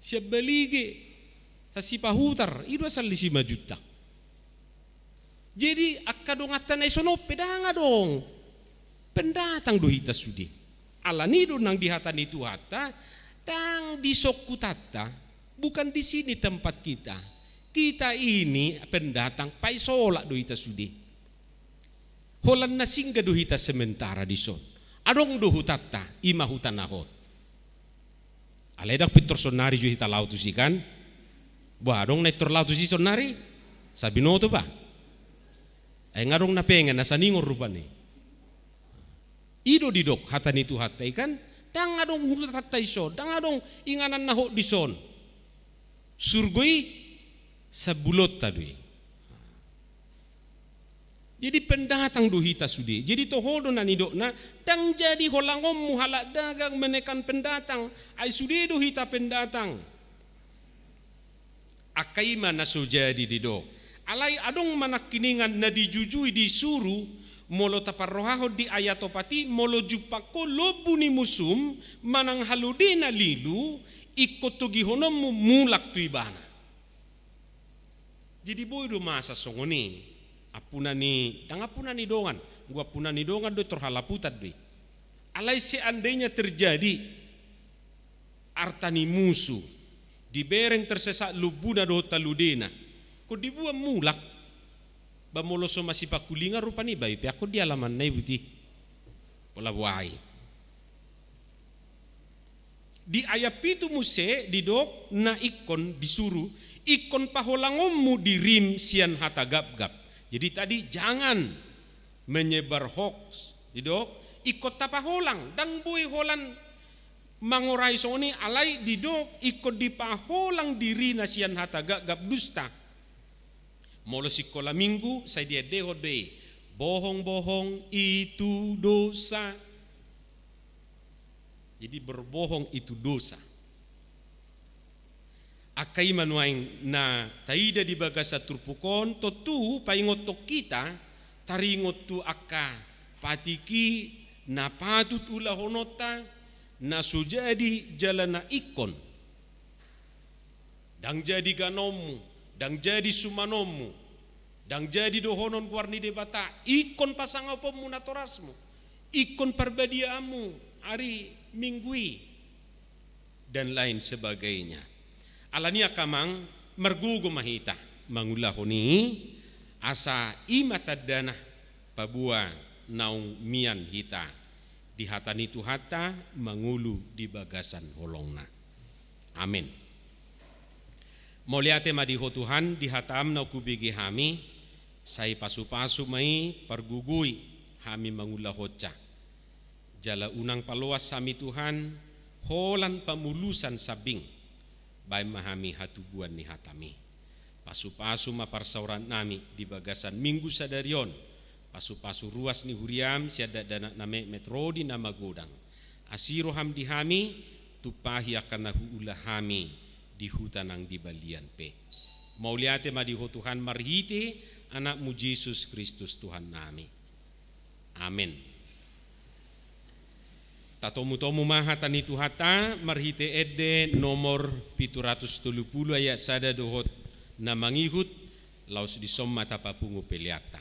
Siambalige, Sipahutar, i do asal ni Simanjuntak. Jadi, angka donganta na i sonon pe ndang adong. Pendatang do hita sude. Alani do nang di hata ni Tuhanta, ndang dison hutanta, bukan di sini tempat kita. Kita ini pendatang, paisolat do hita sude. Holan na singgah do hita sementara dison. Adong do hutanta, i ma huta na hot. Alai ndang pintor sonari jo hita laho tusi kan? Boha adong na pintor laho tusi sonari? Sabinoto ba? Ai nga adong na pengen, na saningon rupani. I do didok hata ni Tuhanta i kan? Ndang adong hutanta dison, ndang adong inganan na hot dison. Surgo i sambulonta do i. Jadi pendatang do hita sude. Jadi toho do na nidokna, ndang jadi holangonmu halak dagang menekan pendatang, ai sude do hita pendatang. Angka i ma na so jadi didok. Alai adong ma nangkiningan na dijujui disuru, molo taparrohahon di ayat opat i, molo jumpang ho lombu ni musum, manang halode na lilu, ingkon togihononmu mulak tu ibana. Jadi boi do masa songon i, ampuna ni, ndang ampuna ni dongan, anggo ampuna ni dongan do pintor halaputan do i. Alai seandainya terjadi arta ni musu, dibereng tersesat lombuna dohot halodena, ingkon diboan mulak, ba molo so masipangkulingan rupani ba i pe angkon di alamanna i buti. Pola boha i. Di ayat pitu muse didok na ingkon disuru, ingkon paholangonmu dirim sian hata gapgap. Jadi tadi jangan menyebar hoax, didok, ingkon tapaholang, ndang boi holan mangorai songon i, alai didok ingkon dipaholang dirina sian hata gapgap, dusta. Molo sikola minggu, sai diendehon do i, bohong-bohong itu dosa. Jadi berbohong itu dosa. Angka i ma nuaeng na taida di bagasan turpuk on, tontu paingothon hita, taringot tu angka patik i na patut ulahononta, na so jadi jala na ingkon. Ndang jadi ganonmu, ndang jadi sumanonmu, ndang jadi dohonon goar ni Debata, ingkon pasangaponmu natorasmu, ingkon parbadiaanmu ari Minggu i, dan lain sebagainya. Alani i angka amang, margogo ma hita mangulahon i, asa i ma tandana paboa naung mian hita di hata ni Tuhanta mangolu di bagasan holongna. Amen. Mauliate ma di Ho Tuhan, di hataM naung hubege hami, sai pasupasu ma i, pargogoi hami mangulahonsa. Jala unang paloas hami Tuhan, holan pamulusan sambing, baen ma hami hatubuan ni hataMi. Pasupasu ma parsaorannami di bagasan Minggu sadari on, pasupasu ruas ni huriaM sian dakdanak na metmet ro di na magodang. Asi rohaM di hami, tumpahi angka na huula hami di huta nang di balian pe. Mauliate ma di Ho Tuhan marhite AnakMu Jesus Kristus Tuhannami. Amen. Tatomutomu ma hata ni Tuhanta marhite ende nomor pitu ratus tolu pulu ayat sada dohot na mangihut, laos dison ma tapapungu peleanta.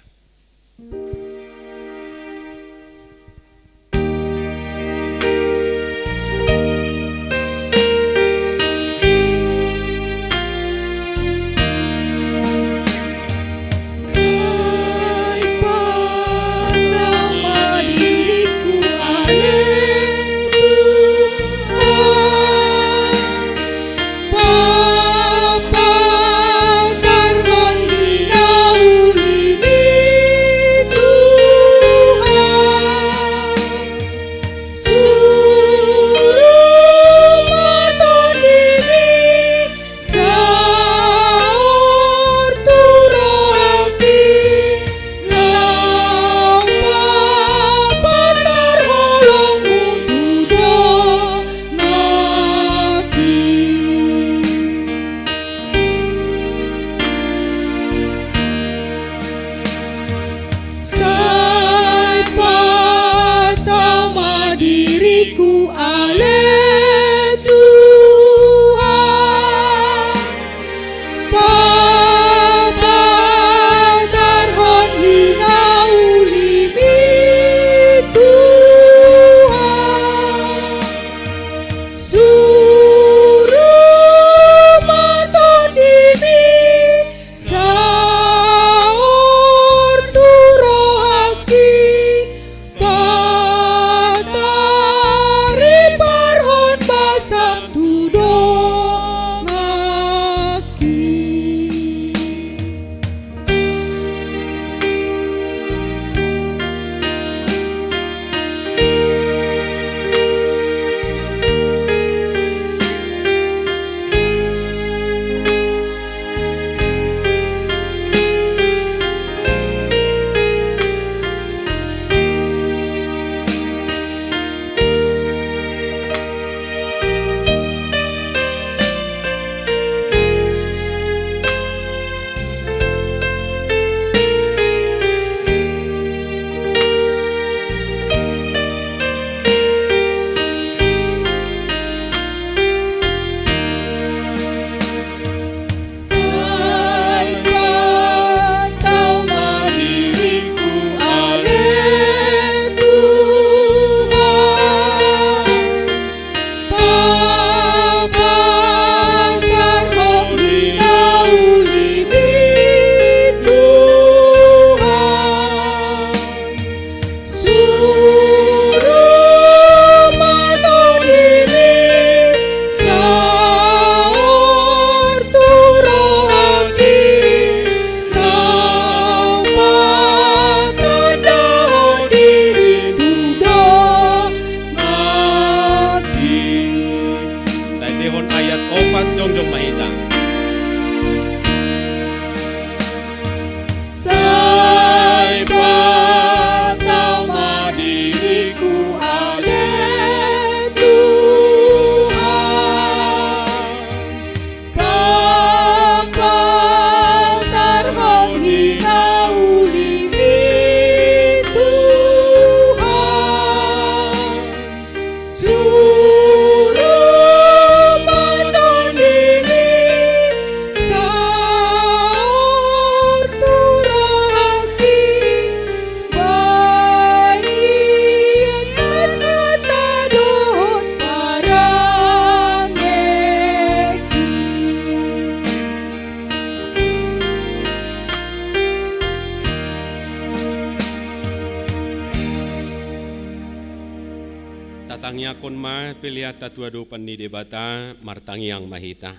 Tatangiangkon ma peleanta tu adopan ni Debata, martangiang ma hita.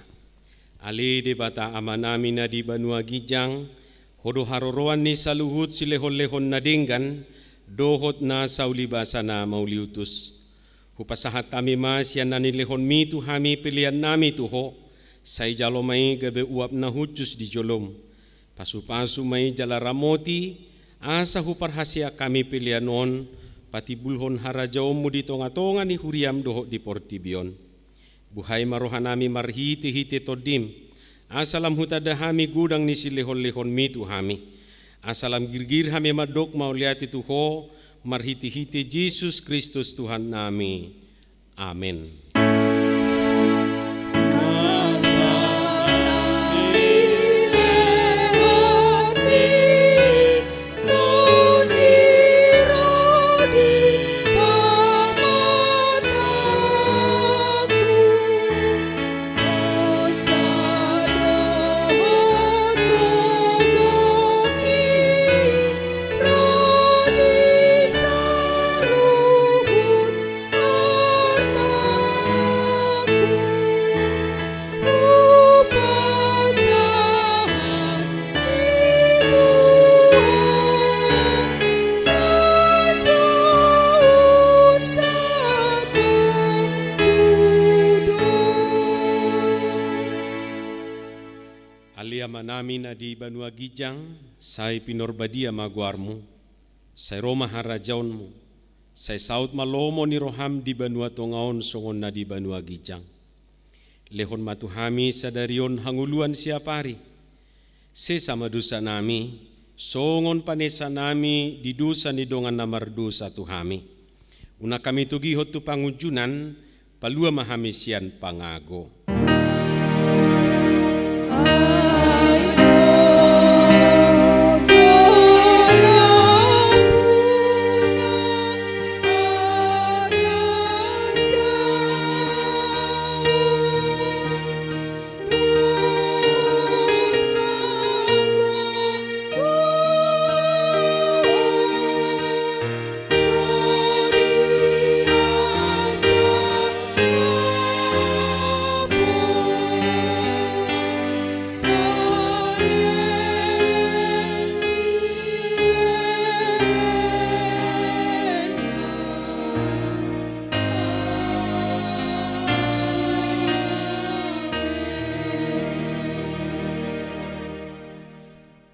Ale Debata Amanami na di banua ginjang, Ho do haroroan ni saluhut silehonlehon na denggan, dohot na saulibasa na mauliutus. Hupasahat hami ma sian na nilehonMi tu hami peleannami tu Ho, sai jalo ma i gabe uap na hushus di joloM. Pasupasu ma i jala ramoti, asa huparhaseang hami pelean on, patimbulhon harajaonMu di tongatonga ni huriaM dohot di portibi on. Buhai ma rohanami marhitehite TondiM, asa lam hutanda hami godang ni silehonlehonMi tu hami. Asa lam girgir hami mandok mauliate tu Ho, marhitehite Jesus Kristus Tuhannami. Amen. Ale Amanami na di banua ginjang, sai pinorbadia ma goarMu, sai ro ma harajaonMu, sai saut ma lomo ni rohaM di banua tonga on songon na di banua ginjang. Lehon ma tu hami sadari on hangoluan siapari. Sesa ma dosanami, songon panesanami di dosa ni dongan na mardosa tu hami. Unang hami togihon tu pangunjunan, palua ma hami sian pangago.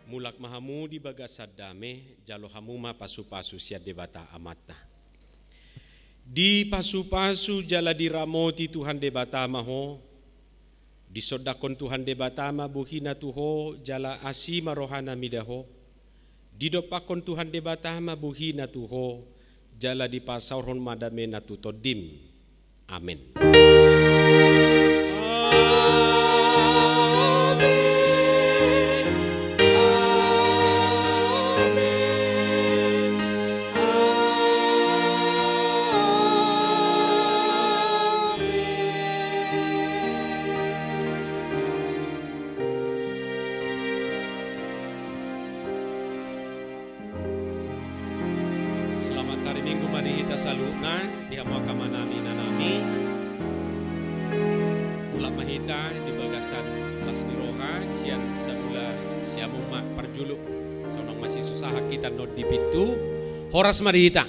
Mulak ma hamu di bagasan dame, jalo hamu ma pasupasu sian Debata Amanta. Dipasupasu jala diramoti Tuhan Debata ma ho, disondangkon Tuhan Debata ma bohina tu ho, jala asi ma rohana mida ho, didompakkon Tuhan Debata ma bohina tu ho, jala dipasaorhon ma damena tu tondim. Amen. Selamat hari Minggu ma di hita saluhutna, di hamu angka amanami, inanami. Mulak ma hita di bagasan las ni roha, sian saula siamun ma parjolo. Sonang masisusahan hita non di pintu. Horas ma di hita.